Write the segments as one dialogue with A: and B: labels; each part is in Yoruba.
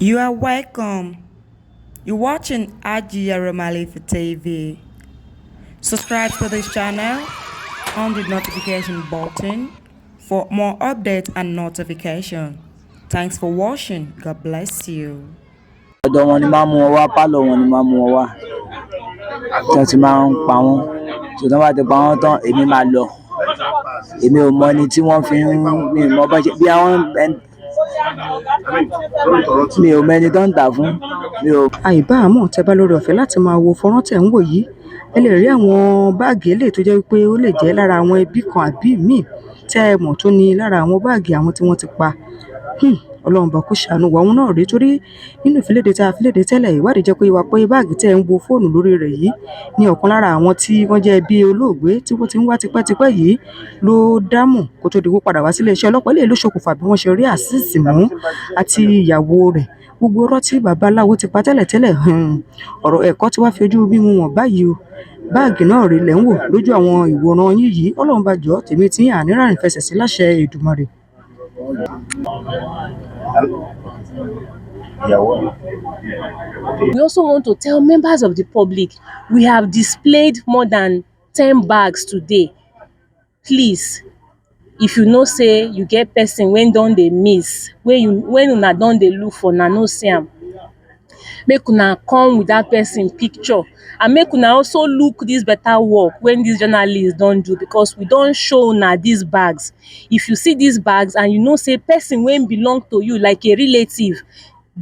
A: You are welcome. You're watching Ajiya Malifa TV. Subscribe to this channel on the notification button for more updates and notification. Thanks for watching. God bless you.
B: Ọ̀dọ̀ wọn ni máa ń mú wọn wá, pálọ̀ wọn ni máa ń mú wọn wá tí wọ́n ti máa ń pa wọ́n. Tó tí wọ́n bá ti pa wọ́n tán, èmi máa lọ. Èmi ò mọ ẹni tí wọ́n fi ń, mi ò mọ bá ṣe bí àwọn ẹni, mi ò mọ ẹni tó ń tà fún mi ò.
C: Àìbámọ̀ tẹ́ bá lórí ọ̀fẹ́ láti máa wo fọ́nrán tẹ̀ ń wò yìí, ẹ lè rí àwọn báàgì eléyìí tó jẹ́ wípé ó lè jẹ́ lára àwọn ẹbí kan àbí míì tẹ́ ẹ mọ̀ tó ní lára àwọn báàgì àwọn tí wọ́n ti pa. Ọlọ́run bá kó ṣàánú wa. Òun náà rèé, torí nínú ìfiléde tá a fi léde tẹ́lẹ̀, ìwádìí jẹ́ kó yé wa pé báàgì tẹ́ ẹ̀ ń wo fóònù lórí rẹ̀ yìí ní ọ̀kan lára àwọn tí wọ́n jẹ́ ẹbí olóògbé tí wọ́n ti ń wá tipẹ́tipẹ́ yìí ló dámọ̀ kó tó di wó padà wá sílé iṣẹ́ ọlọ́pàá. Eléyìí ló ṣokùnfà bí wọ́n ṣe rí Azeez mú àti ìyàwó rẹ̀. Gbogbo ọ̀rọ̀ tí babaláwo ti pa tẹ́lẹ̀tẹ́lẹ̀, ọ̀rọ̀ ẹ̀kọ́ tí wàá fi ojú mímu wọn báyìí o. Báàgì náà rèé lẹ́ ń wò lójú àwọn ìwòran yín yìí. Ọlọ́run bá jọ tèmi tí àníràrìn fẹsẹ̀ sí láṣẹ Èdùmàrè.
D: We also want to tell members of the public, we have displayed more than 10 bags today. Please, if you know say you get person wey don dey miss, wey you when una don dey look for, una no see am, make una come with that person picture, and make una also look this better work wey this journalist don do, because we don show una these bags. If you see these bags and you know say person wey belong to you like a relative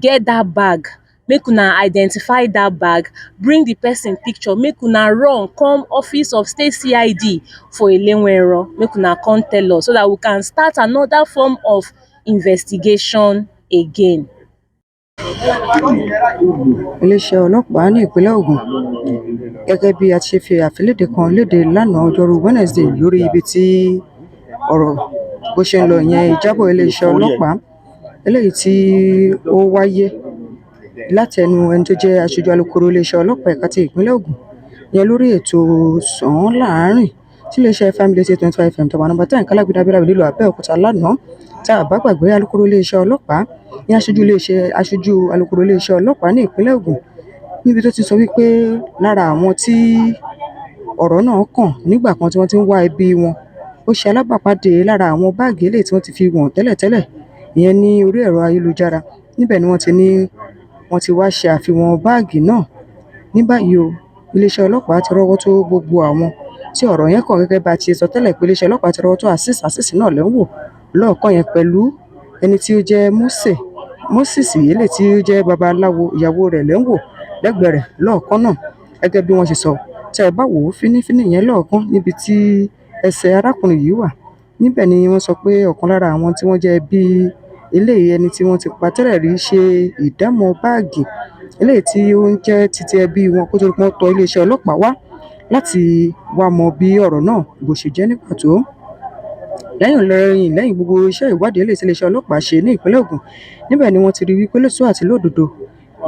D: get that bag, make una identify that bag, bring the person picture, make una run come office of state CID for Eleweran, make una come tell us so that we can start another form of investigation again.
C: Iléeṣẹ́ ọlọ́pàá ní ìpínlẹ̀ Ògùn, gẹ́gẹ́ bí a ti ṣe fi àfilédè kan léde lánàá, ọjọ́rú Wednesday, lórí ibi tí ọ̀rọ̀ bó ṣe ń lọ, ìyẹn ìjábọ̀ iléeṣẹ́ ọlọ́pàá eléyìí tí ó wáyé láti ẹnu ẹni tó jẹ́ aṣojú alukoro iléeṣẹ́ ọlọ́pàá ẹ̀ka ti ìpínlẹ̀ Ògùn, ìyẹn lórí ètò Sàn Án Láàárín tí iléeṣẹ́ Family 8.5 FM tó wà nọ́mbà 10 Kálágbèdá Abíláwì nílùú Abẹ́òkúta lánàá. Tá a bá gbàgbé, alukoro iléeṣẹ́ ọlọ́pàá ní aṣojú iléeṣẹ́ aṣojú alukoro iléeṣẹ́ ọlọ́pàá ní ìpínlẹ̀ Ògùn, níbi tó ti sọ wípé lára àwọn tí ọ̀rọ̀ náà kàn nígbà kan tí wọ́n ti ń wá ẹbí wọn, ó ṣe alábàápàdé lára àwọn báàgì eléyìí tí wọ́n ti fi wọ̀n tẹ́lẹ̀tẹ́lẹ̀, ìyẹn ní orí ẹ̀rọ ayélujára. Níbẹ̀ ni wọ́n ti ní wọ́n ti wá ṣe àfihàn báàgì náà. Ní báyìí o, iléeṣẹ́ ọlọ́pàá ti rọ́wọ́ tó gbogbo àwọn tí ọ̀rọ̀ yẹn kàn, gẹ́gẹ́ bá a ti sọ tẹ́lẹ̀ pé iléeṣẹ́ ọlọ́pàá ti rọ́wọ́ tó Azeez. Azeez náà lẹ́ ń wò lọ́ọ̀kan yẹn pẹ̀lú ẹni tí ó jẹ́ Mósè, Moses, eléyìí tí ó jẹ́ babaláwo. Ìyàwó rẹ̀ lẹ́ ń wò lẹ́gbẹ̀ẹ́ rẹ̀ lọ́ọ̀kan náà. Gẹ́gẹ́ bí wọ́n ṣe sọ, tẹ́ ẹ bá wò ó fínífíní yẹn lọ́ọ̀kan níbi tí ẹsẹ̀ arákùnrin yìí wà níbẹ̀ ni wọ́n sọ pé ọ̀kan lára àwọn tí wọ́n jẹ́ bí eléyìí, ẹni tí wọ́n ti pa tẹ́lẹ̀ rí, ṣe ìdámọ̀ báàgì eléyìí tí ó ń jẹ́ titi ẹbí wọn kó tó di pé wọ́n tọ iléeṣẹ́ ọlọ́pàá wá láti wá mọ bí ọ̀rọ̀ náà bó ṣe jẹ́ ní pàtó. Lẹ́yìn lẹ́yìn lẹ́yìn gbogbo iṣẹ́ ìwádìí eléyìí tí iléeṣẹ́ ọlọ́pàá ṣe ní ìpínlẹ̀ Ògùn, níbẹ̀ ni wọ́n ti rí wípé lóòótọ́ àti lódodo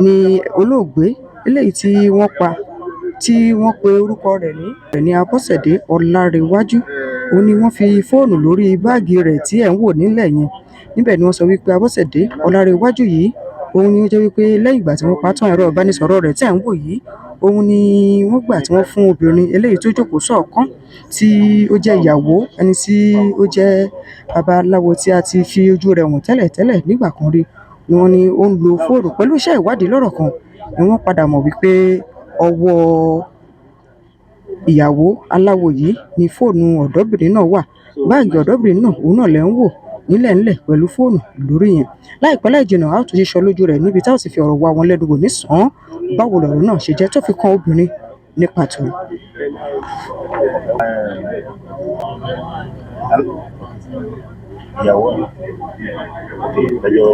C: ni olóògbé eléyìí tí wọ́n pa, tí wọ́n pe orúkọ rẹ̀ ní Abọ́sẹ̀dé Ọlárẹ̀wájú, òun ni wọ́n fi fóònù lórí báàgì rẹ̀ tí ẹ̀ ń wò nílẹ̀ yẹn. Níbẹ̀ ni wọ́n sọ wípé Abọ́sẹ̀dé Ọlárẹ̀wájú yìí, òun ni ó jẹ́ wípé lẹ́yìn ìgbà tí wọ́n pa tán, ẹ̀rọ ìbánisọ̀rọ̀ rẹ̀ tí ẹ̀ ń wò yìí, òun ni wọ́n gbà tí wọ́n fún obìnrin eléyìí tó jókòó sọ́ọ̀kán, tí ó jẹ́ ìyàwó ẹni tí ó jẹ́ babaláwo tí a ti fi ojú rẹ̀ wọ̀n tẹ́lẹ̀tẹ́lẹ̀ nígbà kan rí, ni wọ́n ní ó ń lo fóònù. Pẹ̀lú iṣẹ́ ìwádìí lọ́rọ̀ kan ni wọ́n padà mọ̀ wípé ọwọ́ ìyàwó aláwo yìí ni fóònù ọ̀dọ́bìnrin náà wà. Báàgì ọ̀dọ́bìnrin náà, òun náà lẹ́ ń wò nílẹ̀ ńlẹ̀ pẹ̀lú fóònù lórí yẹn. Láìpẹ́ láì jìnnà, a ó tún ṣíṣọ lójú rẹ̀ níbi tá a sì fi ọ̀rọ̀ wá wọn lẹ́nu wò nísàn-án, báwo lọ̀rọ̀ náà ṣe jẹ́ tó fi kan obìnrin ní pàtó.
E: Ìyàwó ẹjọ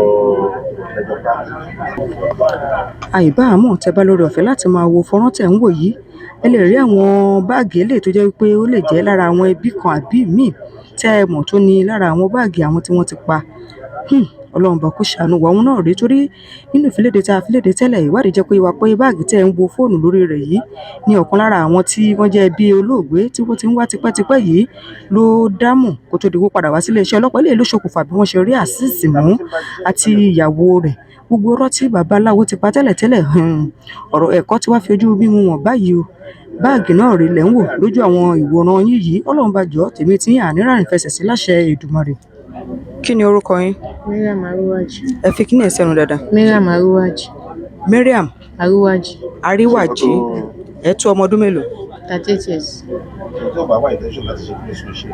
E: ẹjọ pa.
C: Àìbámọ̀ tẹ́ bá lórí ọ̀fẹ́ láti máa wo fọ́nrán tẹ̀ ń wò yìí, ẹ lè rí àwọn báàgì eléyìí tó jẹ́ wípé ó lè jẹ́ lára àwọn ẹbí kan àbí míì tẹ́ ẹ mọ̀ tó ní lára àwọn báàgì àwọn tí wọ́n ti pa. Ọlọ́run bá kó ṣàánú wa. Òun náà rèé, torí nínú ìfiléde tá a fi léde tẹ́lẹ̀, ìwádìí jẹ́ kó yé wa pé báàgì tẹ́ ẹ̀ ń wo fóònù lórí rẹ̀ yìí ní ọ̀kan lára àwọn tí wọ́n jẹ́ bí olóògbé tí wọ́n ti ń wá tipẹ́tipẹ́ yìí ló dámọ̀ kó tó di wó padà wá sílé iṣẹ́ ọlọ́pàá. Eléyìí ló ṣokùnfà bí wọ́n ṣe rí Azeez mú àti ìyàwó rẹ̀. Gbogbo ọ̀rọ̀ tí babaláwo ti pa tẹ́lẹ̀tẹ́lẹ̀, ọ̀rọ̀ ẹ̀kọ́ tí wàá fi ojú mímu wọn báyìí o. Báàgì náà rèé lẹ́ ń wò lójú àwọn ìwòran yín yìí. Ọlọ́run bá jọ tèmi tí àníràn fẹsẹ̀ sí láṣẹ Èdùmàrè. Kí ni orúkọ yín?
D: Mariam Aruwaji.
C: Ẹ fi kíní ẹ̀ sẹ́nu dáadáa.
D: Mariam Aruwaji.
C: Mariam
D: Aruwaji.
C: Aríwájì. Ẹ tó ọmọ ọdún mélòó?
D: 38 years.
E: Tó bá wà intention láti ṣe kí ló ṣe.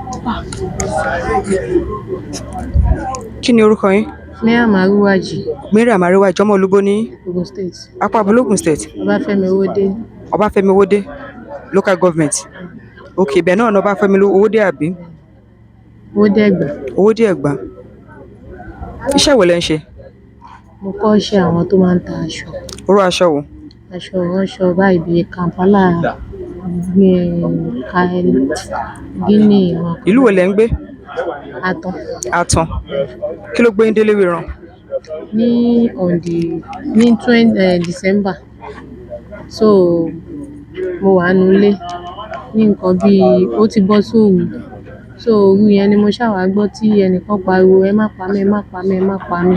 C: Kí ni orúkọ yín?
D: Mariam Aruwaji.
C: Mariam Aríwájì, ọmọ olúbo ní
D: Ogun State.
C: apá Abúlógùn State.
D: Ọbáfẹ́mi Owódé.
C: Ọbáfẹ́mi Owódé local government. Ok, ibẹ̀ náà ní Ọbáfẹ́mi Owódé àbí?
D: Owódé Ẹ̀gbá.
C: Owódé Ẹ̀gbá. Iṣẹ́ wo lẹ ń ṣe?
D: Mo kọ́ iṣẹ́ àwọn tó máa ń ta aṣọ.
C: Orú aṣọ wo?
D: Aṣọ ránṣọ báyìí bíi Kampala, Guinea, wọn.
C: Ìlú wo lẹ ń gbé?
D: Àtàn.
C: Àtàn. Kí ló gbé yín délé wìran?
D: Ní on the ní 20 December. So mo wà nínú ilé ní nǹkan bíi ó ti bọ́ sóru. So òru yẹn ni mo ṣáà wá gbọ́ tí ẹnìkan pariwo, ẹ má pa mí, ẹ má pa mí, ẹ má pa mí.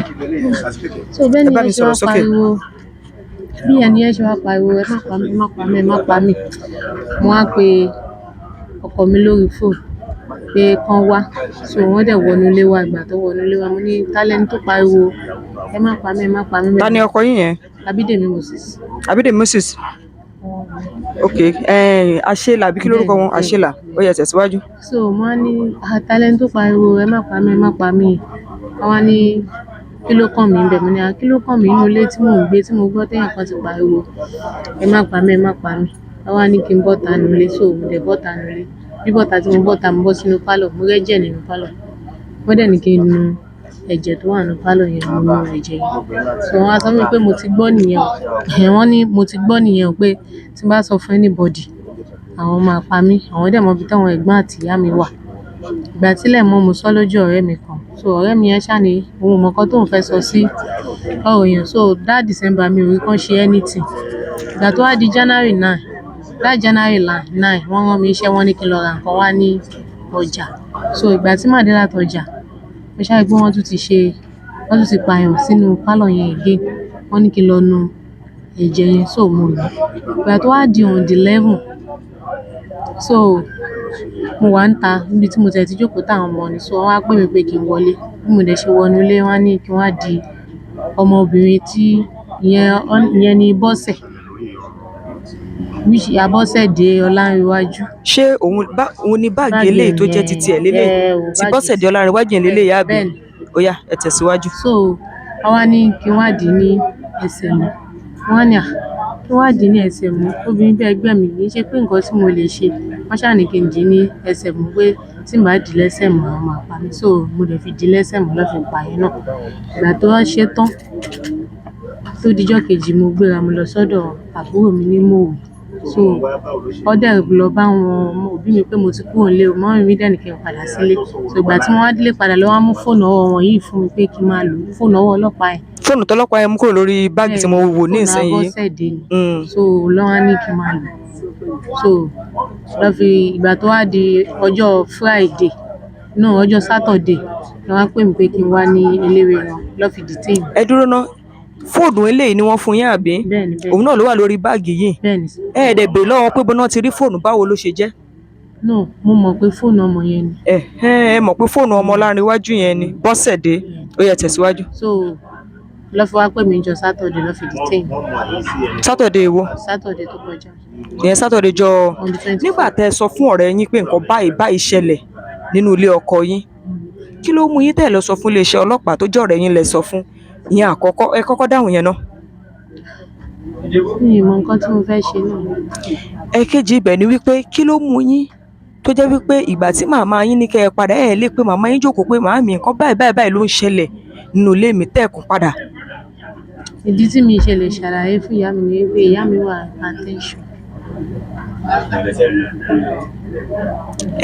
D: So bẹ́ẹ̀
C: Ẹ
D: ni
C: bá
D: yẹn
C: mi
D: ṣe wá
C: sọ̀rọ̀ sókè.
D: pariwo, bí ẹni yẹn ṣe wá pariwo, ẹ má pa mí, ẹ má pa mí, ẹ má pa mí. Mo wá pe ọkọ mi lórí fóònù pé kán wá. So wọ́n dẹ̀ wọnú ilé wa. Ìgbà tó wọnú ilé wa, mo ní ta lẹni tó pariwo, ẹ má pa mí, ẹ má pa mí.
C: Ta ni ọkọ yín yẹn?
D: Abídèmí Moses.
C: Abídèmí Moses. Ok, Àṣelà àbí kí lórúkọ wọn? Àṣelà. Ó yẹ tẹ̀síwájú.
D: So mo wá ní ta lẹni tó pariwo, ẹ má pa mí, ẹ má pa mí. Wọ́n wá ní kí ló kàn mí ńbẹ̀? Mo ní kí ló kàn mí nínú ilé tí mò ń gbé tí mo gbọ́ téèyàn kan ti pariwo, ẹ má pa mí, ẹ má pa mí. Wọ́n wá ní kí n bọ́ta nínú ilé. So mo dẹ̀ bọ́ta nínú ilé. Bí bọ́ta tí mo bọ́ta, mo bọ́ sínú pálọ̀, mo rẹ́jẹ̀ nínú pálọ̀. Wọ́n dẹ̀ ní kí n nu ẹ̀jẹ̀ tó wà nínú pálọ̀ yẹn, mo nu ẹ̀jẹ̀ yẹn. So wọ́n wá sọ fún mi pé mo ti gbọ́ nìyẹn o. Wọ́n ní mo ti gbọ́ nìyẹn o pé tí n bá sọ fún anybody, àwọn máa pa mí. Àwọn dẹ̀ mọ ibi táwọn ẹ̀gbọ́n àti ìyá mi wà. Ìgbà tílẹ̀ mọ́, mo sọ lójú ọ̀rẹ́ mi kan. So ọ̀rẹ́ mi yẹn ṣáà ní òun ò mọ nǹkan tóun fẹ́ sọ sí ọ̀rọ̀ yẹn. So that December mi ò rí kán ṣe anything. Ìgbà tó wá di January 9, that January 9, wọ́n rán mi iṣẹ́, wọ́n ní kí n lọ ra nǹkan wá ní ọjà. So ìgbà tí màá dé láti ọjà, mo ṣáà rí pé wọ́n tún ti ṣe, wọ́n tún ti pààyàn sínú pálọ̀ yẹn again. Wọ́n ní kí n lọ nu ẹ̀jẹ̀ yẹn, so mo nù. Ìgbà tó wá di on the 11, so mo wà níta níbi tí mo tiẹ̀ ti jókòó táwọn ọmọ ni. So wọ́n wá pè mí pé kí n wọlé. Bí mo dẹ̀ ṣe wọnú ilé, wọ́n á ní kí n wá di ọmọbìnrin tí ìyẹn ni Bọ́sẹ̀, which Abọ́sẹ̀dé Ọlánrewájú.
C: Ṣé òun bá òun ní báàgì eléyìí tó jẹ́ titi ẹ̀ lélẹ̀ tí Bọ́sẹ̀dé Ọlánrewájú yẹn lélẹ̀ yá àbí?
D: Bẹ́ẹ̀ni.
C: Ó yá, ẹ tẹ̀síwájú.
D: So wọ́n wá ní kí n wá dì í ní ẹsẹ̀ mú. Wọ́n wá ní kí n wá dì í ní ẹsẹ̀ mú, obìnrin bí ẹgbẹ́ mi, kì í ṣe pé nǹkan tí mo lè ṣe. Wọ́n ṣáà ní kí n dì í ní ẹsẹ̀ mú pé tí n bá dì í lẹ́sẹ̀ mú, àwọn máa pa mí. So mo dẹ̀ fi dì í lẹ́sẹ̀ mú lọ́ fi pa yẹn náà. Ìgbà tó wá ṣe tán, tó dijọ́ kejì, mo gbéra, mo lọ sọ́dọ̀ àbúrò mi ní Mòwe. So wọ́n dẹ̀ lọ bá àwọn òbí mi pé mo ti kúrò nílé o. Mummy mi dẹ̀ ní kí n padà sílé. So ìgbà tí mo wá délé padà lọ́ wá mú fóònù ọwọ́ wọn yìí fún mi pé kí n máa lò ó, fóònù ọwọ́ ọlọ́pàá yẹn.
C: Fóònù tọlọ́pàá yẹn mú kúrò lórí báàgì tí mo wò ní
D: Fóònù
C: ìsinyìí.
D: Abọ́sẹ̀dé ni. So lọ́ wá ní kí n máa lò ó. So lọ́ fi ìgbà tó wá di ọjọ́ Friday, no, ọjọ́ Saturday, lọ́ wá pè mí pé kí n wá ní Eléwéran, lọ́ fi detain mi.
C: Ẹ dúró ná, fóònù eléyìí ni wọ́n fún yín àbí?
D: Bẹ́ẹ̀ni, bẹ́ẹ̀ni.
C: Òun náà ló wà lórí báàgì yìí.
D: Bẹ́ẹ̀ni.
C: Ẹ ẹ̀ dẹ̀ béèrè lọ́wọ́ pé bọ́ná ti rí fóònù, báwo ló ṣe jẹ́?
D: No, mo mọ̀ pé fóònù ọmọ yẹn ni.
C: Ẹ ẹ mọ̀ pé fóònù ọmọ Ọlánrewájú yẹn ni Bọ́sẹ̀dé. Ó yẹ tẹ̀síwájú.
D: So lọ́ fi wá pè mí jọ Saturday, lọ́ fi detain mi.
C: Saturday wo?
D: Saturday tó kọjá.
C: Ìyẹn Saturday jọ.
D: On the 24.
C: Nígbà tẹ́ ẹ sọ fún ọ̀rẹ́ yín pé nǹkan báyìí báyìí ṣẹlẹ̀ nínú ilé ọkọ yín, kí ló mú yín tẹ́ ẹ lọ sọ fún iléeṣẹ́ ọlọ́pàá tó jẹ́ ọ̀rẹ́ yín lẹ sọ fún? Ìyẹn àkọ́kọ́, ẹ kọ́kọ́ dáhùn yẹn náà.
D: Mi ì mọ nǹkan tí mo fẹ́ ṣe náà.
C: Ẹ̀kejì ibẹ̀ ni wípé kí ló mú yín tó jẹ́ wípé ìgbà tí màmá yín ní kẹ́ ẹ padà, ẹ lè pe màmá yín jókòó pé màámi, nǹkan báyìí báyìí báyìí ló ń ṣẹlẹ̀ nínú ilé mi, tẹ́ ẹ̀ kún padà?
D: Ìdí tí mi ṣe lè ṣàlàyé fún ìyá mi ni wípé ìyá mi wà hypertension.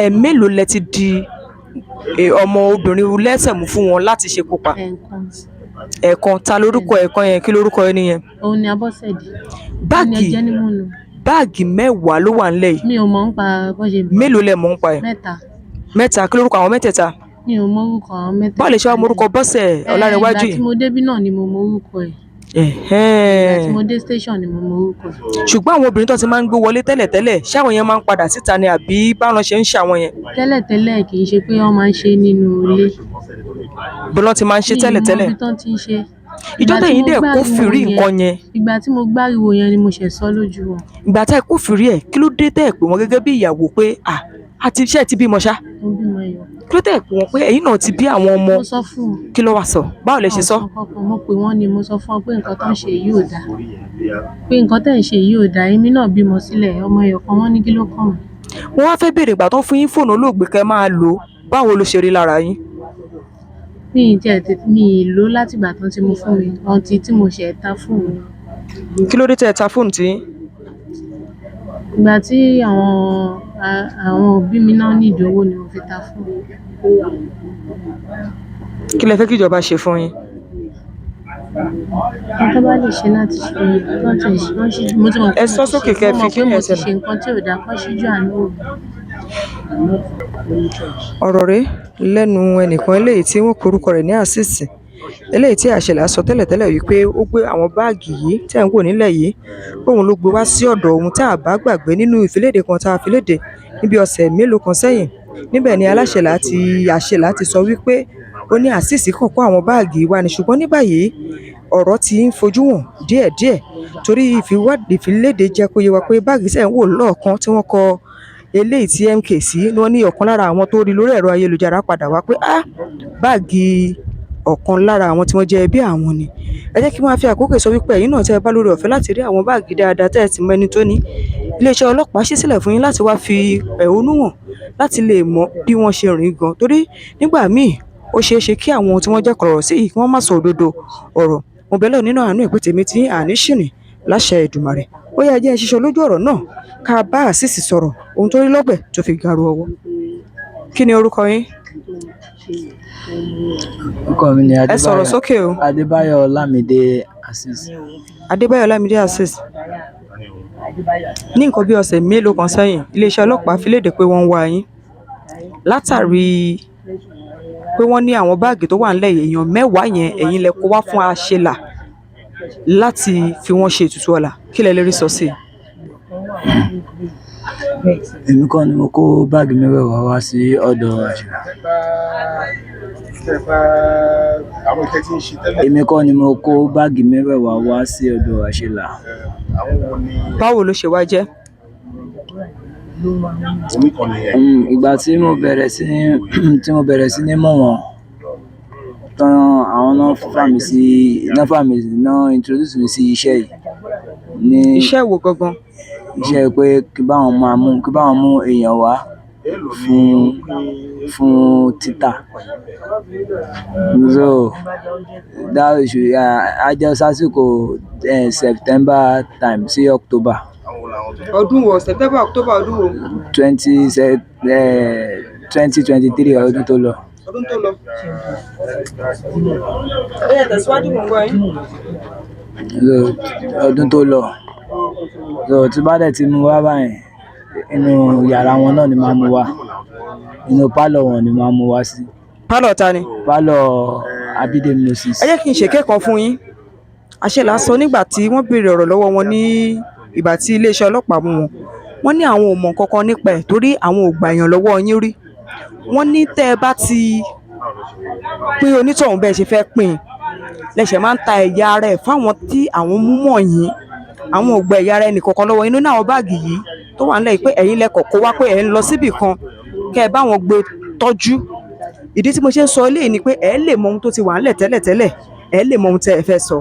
C: Ẹ̀ mélòó lẹ ti di ọmọ obìnrin lẹ́sẹ̀ mú fún wọn láti ṣekú pa?
D: Ẹ̀ẹ̀kan.
C: Ẹ̀ẹ̀kan. Ta lórúkọ ẹ̀ẹ̀kan yẹn? Kí lórúkọ ẹni yẹn?
D: Òun ni Abọ́sẹ̀dé.
C: Báàgì
D: Òun ni ẹjẹ́ ní mò ń lò.
C: Báàgì 10 ló wà nílẹ̀ yìí.
D: Mi ò mọ̀ nípa bó ṣe bẹ̀rẹ̀.
C: Mélòó lẹ mọ̀ nípa ẹ̀?
D: 3.
C: 3. Kí lórúkọ àwọn mẹ́tẹ̀ẹ̀ta?
D: Mi ò mọ orúkọ àwọn mẹ́tẹ̀ẹ̀ta.
C: Báwo lẹ ṣe wá mọ orúkọ Bọ́sẹ̀ Ọlánrewájú
D: Ìgbà
C: yìí?
D: tí mo débí náà ni mo mọ orúkọ ẹ̀.
C: Ẹ̀hẹ́n.
F: Ìgbà tí mo dé station ni mo mọ orúkọ ẹ̀.
C: Ṣùgbọ́n àwọn obìnrin tó ti máa ń gbé wọlé tẹ́lẹ̀tẹ́lẹ̀, ṣé àwọn yẹn máa ń padà síta ni àbí báwọn ṣe ń ṣe àwọn yẹn?
F: Tẹ́lẹ̀tẹ́lẹ̀, kì í ṣe pé wọ́n máa ń ṣe nínú ilé.
C: Bí wọ́n ti máa ń ṣe
F: Mi ì mọ
C: tẹ́lẹ̀tẹ́lẹ̀.
F: ibi tán ti ń ṣe.
C: Ìjọ́
F: Ìgbà tí
C: tẹ̀yìn
F: mo
C: dẹ̀
F: gbáriwo
C: kófìrí
F: yẹn-
C: nǹkan yẹn.
F: Ìgbà tí mo gbáriwo yẹn ni mo ṣẹ̀ sọ lójú wọn.
C: Ìgbà tá ẹ kófìrí ẹ̀, kí ló dé tẹ́ ẹ̀ pè wọ́n gẹ́gẹ́ bí ìyàwó pé à àti iṣẹ́ ti bímọ ṣá?
F: Mo bímọ ẹyọ.
C: Kí ló tẹ́ ẹ̀ pè wọ́n pé ẹ̀yin náà ti bí àwọn ọmọ?
F: Mo sọ fún wọn.
C: Kí ló wá sọ? Báwo lẹ ṣe sọ?
F: Wọn ò sọ kankan. Mo pè wọ́n ni, mo sọ fún wọn pé nǹkan tó ń ṣe yìí ò dáa, pé nǹkan tẹ̀ ń ṣe yìí ò dáa. Èmi náà bímọ sílẹ̀, ọmọ ẹyọ kan. Wọ́n ní kí ló kàn mí.
C: Wọ́n wá fẹ́ béèrè, ìgbà tó fún yín fóònù olóògbé kẹ́ máa lò ó, báwo ló ṣe rí lára yín?
F: Mi ì tiẹ̀ tètè, mi ì lò ó látìgbà tán tí mo fún mi ọtí tí mo ṣẹ̀ ta fóònù.
C: Kí ló dé tẹ́ ẹ ta fóònù tí yín?
F: Ìgbà tí àwọn òbí mi náà nídìí owó ni mo fi ta fóònù.
C: Kí lẹ fẹ́ kí ìjọba ṣe fún yín?
F: Nǹkan tó bá lè ṣe láti ṣe kán tiẹ̀ ṣe, kán ṣíjú, mo ti mọ̀ pé
C: Ẹ
F: mo
C: sọ
F: ti
C: sókè
F: ṣe,
C: kẹ́
F: mo
C: fi
F: mọ̀ pé
C: kíní
F: mo
C: ẹ̀
F: ti
C: sẹ́nu.
F: ṣe nǹkan tí ò dáa, kán ṣíjú àánú wò mí.
C: Ọ̀rọ̀ rèé lẹ́nu ẹnìkan eléyìí tí wọ́n pe orúkọ rẹ̀ ní Azeez, eléyìí tí àṣẹlẹ̀ sọ tẹ́lẹ̀tẹ́lẹ̀ wípé ó gbé àwọn báàgì yìí tẹ́ ń wò nílẹ̀ yìí, òun ló gbé wá sí ọ̀dọ̀ òun. Tá a bá gbàgbé nínú ìfiléde kan tá a fi léde níbi ọ̀sẹ̀ mélòó kan sẹ́yìn, níbẹ̀ ni aláṣẹlà ti àṣẹlà ti sọ wípé ó ní Azeez kàn kó àwọn báàgì wá ní. Ṣùgbọ́n ní báyìí, ọ̀rọ̀ ti ń fojú hàn díẹ̀díẹ̀, torí ìfiléde jẹ́ kó yé wa pé báàgì tẹ́ ń wò lọ́ọ̀kan tí wọ́n kọ eléyìí tí MK sí ni wọ́n ní ọ̀kan lára àwọn tó rí lórí ẹ̀rọ ayélujára padà wá pé ah, báàgì ọ̀kan lára àwọn tí wọ́n jẹ́ ẹbí àwọn ni. Ẹ jẹ́ kí n máa fi àkókò sọ wípé ẹ̀yin náà tẹ́ ẹ bá lórí ọ̀fẹ́ láti rí àwọn báàgì dáadáa tẹ́ ẹ sì mọ ẹni tó ní, iléeṣẹ́ ọlọ́pàá ṣí sílẹ̀ fún yín láti wá fi ẹ̀hónú hàn láti lè mọ bí wọ́n ṣe rìn gan, torí nígbà míì ó ṣeé ṣe kí àwọn tí wọ́n jẹ́ kọ̀rọ̀ sí yìí kí wọ́n má sọ òdodo ọ̀rọ̀. Mo bẹ̀ Ọlọ́run nínú àánú ẹ̀ pé tèmi tí àní ṣìnì láṣẹ Èdùmàrè. Ó yá, ẹ jẹ́ n ṣiṣọ́ lójú ọ̀rọ̀ náà ká bá Azeez sọ̀rọ̀ ohun tó rí lọ́bẹ̀ tó fi garu ọwọ́. Kí ni orúkọ yín?
B: Orúkọ mi ni
C: Ẹ sọ̀rọ̀
B: Adébáyọ̀.
C: sókè o.
B: Adébáyọ̀ Ọlámídé Azeez.
C: Adébáyọ̀ Ọlámídé Azeez. Ní nǹkan bí ọ̀sẹ̀ mélòó kan sẹ́yìn, iléeṣẹ́ ọlọ́pàá fi léde pé wọ́n ń wá yín látàrí pé wọ́n ní àwọn báàgì tó wà nílẹ̀ yìí, èèyàn 10 yẹn, ẹ̀yin lẹ kó wá fún àṣelà láti fi wọ́n ṣe ètùtù ọ̀la. Kí lẹ lè rí sọ sí i?
B: Èmi kọ́ ni mo kó báàgì mẹ́wẹ̀ẹ̀wá wá sí ọ̀dọ̀ àṣelà.
E: Àwọn ìtẹ́ tí ń ṣe tẹ́lẹ̀.
B: Èmi kọ́ ni mo kó báàgì mẹ́wẹ̀ẹ̀wá wá sí ọ̀dọ̀ àṣelà.
E: Àwọn wo ni?
C: Báwo ló ṣe wá jẹ́?
E: Oníkànnì ẹ̀.
B: Ìgbà tí mo bẹ̀rẹ̀ sí ní mọ̀ wọ́n tán, àwọn náà fà mí sí, náà fà mí, náà introduce mi sí iṣẹ́ yìí ní.
C: Iṣẹ́ wo gangan?
B: Iṣẹ́ pé kí bá wọn mú èèyàn wá fún títà. So that issue á jẹ́ sásìkò September time sí October.
C: Ọdún wo? September, October ọdún wo?
B: 2023, ọdún tó lọ.
C: Ọdún tó lọ. Ó yá, tẹ̀síwájú, mò ń gbọ́ yín.
B: So ọdún tó lọ. So tí bá dẹ̀ ti mú wá báyìí, inú yàrá wọn náà ni màá mú wá, inú pálọ̀ wọn ni màá mú wá sí.
C: Pálọ̀ ta ni?
B: Pálọ̀ Abídèmí Moses.
C: Ẹ jẹ́ kí n ṣèké kan fún yín. Àṣelà sọ nígbà tí wọ́n béèrè ọ̀rọ̀ lọ́wọ́ wọn ní ìgbà tí iléeṣẹ́ ọlọ́pàá mú wọn, wọ́n ní àwọn ò mọ̀ nǹkan kan nípa ẹ̀ torí àwọn ò gbà èèyàn lọ́wọ́ yín rí. Wọ́n ní tẹ́ ẹ bá ti pín onítọ̀hún bẹ́ẹ̀ ṣe fẹ́ pín in lẹ́sẹ̀ máa ń ta ẹ̀yà ara ẹ̀ fáwọn tí àwọn mú mọ̀ yín. Àwọn ò gba ẹ̀yà ara ẹnì kankan lọ́wọ́ yín nínú àwọn báàgì yìí tó wà nílẹ̀ yìí, pé ẹ̀yin lẹ kọ̀ kó wá pé ẹ̀ ń lọ síbì kan kẹ́ ẹ bá wọn gbé tọ́jú. Ìdí tí mo ṣe ń sọ eléyìí ni pé ẹ lè mọ ohun tó ti wà ńlẹ̀ tẹ́lẹ̀tẹ́lẹ̀, ẹ lè mọ ohun tẹ́ ẹ fẹ́ sọ.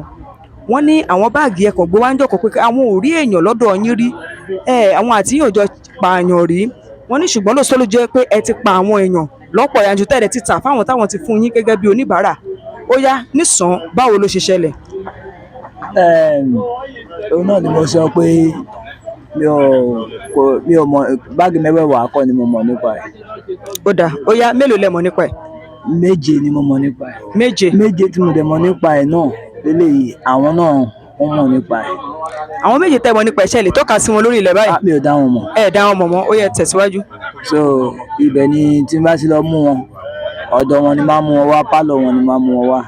C: Wọ́n ní àwọn báàgì ẹ kàn gbé wá ń jọkọ̀ pé àwọn ò rí èèyàn lọ́dọ̀ yín rí ẹ, àwọn àti yín ò jọ pààyàn rí. Wọ́n ní ṣùgbọ́n lóòótọ́ ló jẹ́ pé ẹ ti pa àwọn èèyàn lọ́pọ̀ yanturu tẹ́lẹ̀ ti tà fáwọn táwọn ti fún yín gẹ́gẹ́ bí oníbàárà. Ó yá, nísàn, báwo ló ṣe ṣẹlẹ̀?
B: Òun náà ni mo sọ pé mi ò mọ̀. Báàgì mẹ́wẹ̀ẹ̀wá kọ́ ni mo mọ̀ nípa ẹ̀.
C: Ó dáa, ó yá, mélòó lẹ mọ̀ nípa ẹ̀?
B: 7 ni mo mọ̀ nípa ẹ̀.
C: 7.
B: 7 tí mo dẹ̀ mọ̀ nípa ẹ̀ náà lélẹ́yìí, àwọn náà wọ́n mọ̀ nípa ẹ̀.
C: Àwọn 7 tẹ́ mọ̀ nípa ẹ̀, ṣé ẹ lè tọ́ka sí wọn lórí ilẹ̀ báyìí?
B: Ah, mi ò dá wọn mọ̀.
C: Ẹ dá wọn mọ̀ mọ́. Ó yẹ, tẹ̀síwájú.
B: So ibẹ̀ ni tí n bá ti lọ mú wọn, ọ̀dọ̀ wọn ni máa mú wọn wá, pálọ̀ wọn ni máa mú wọn wá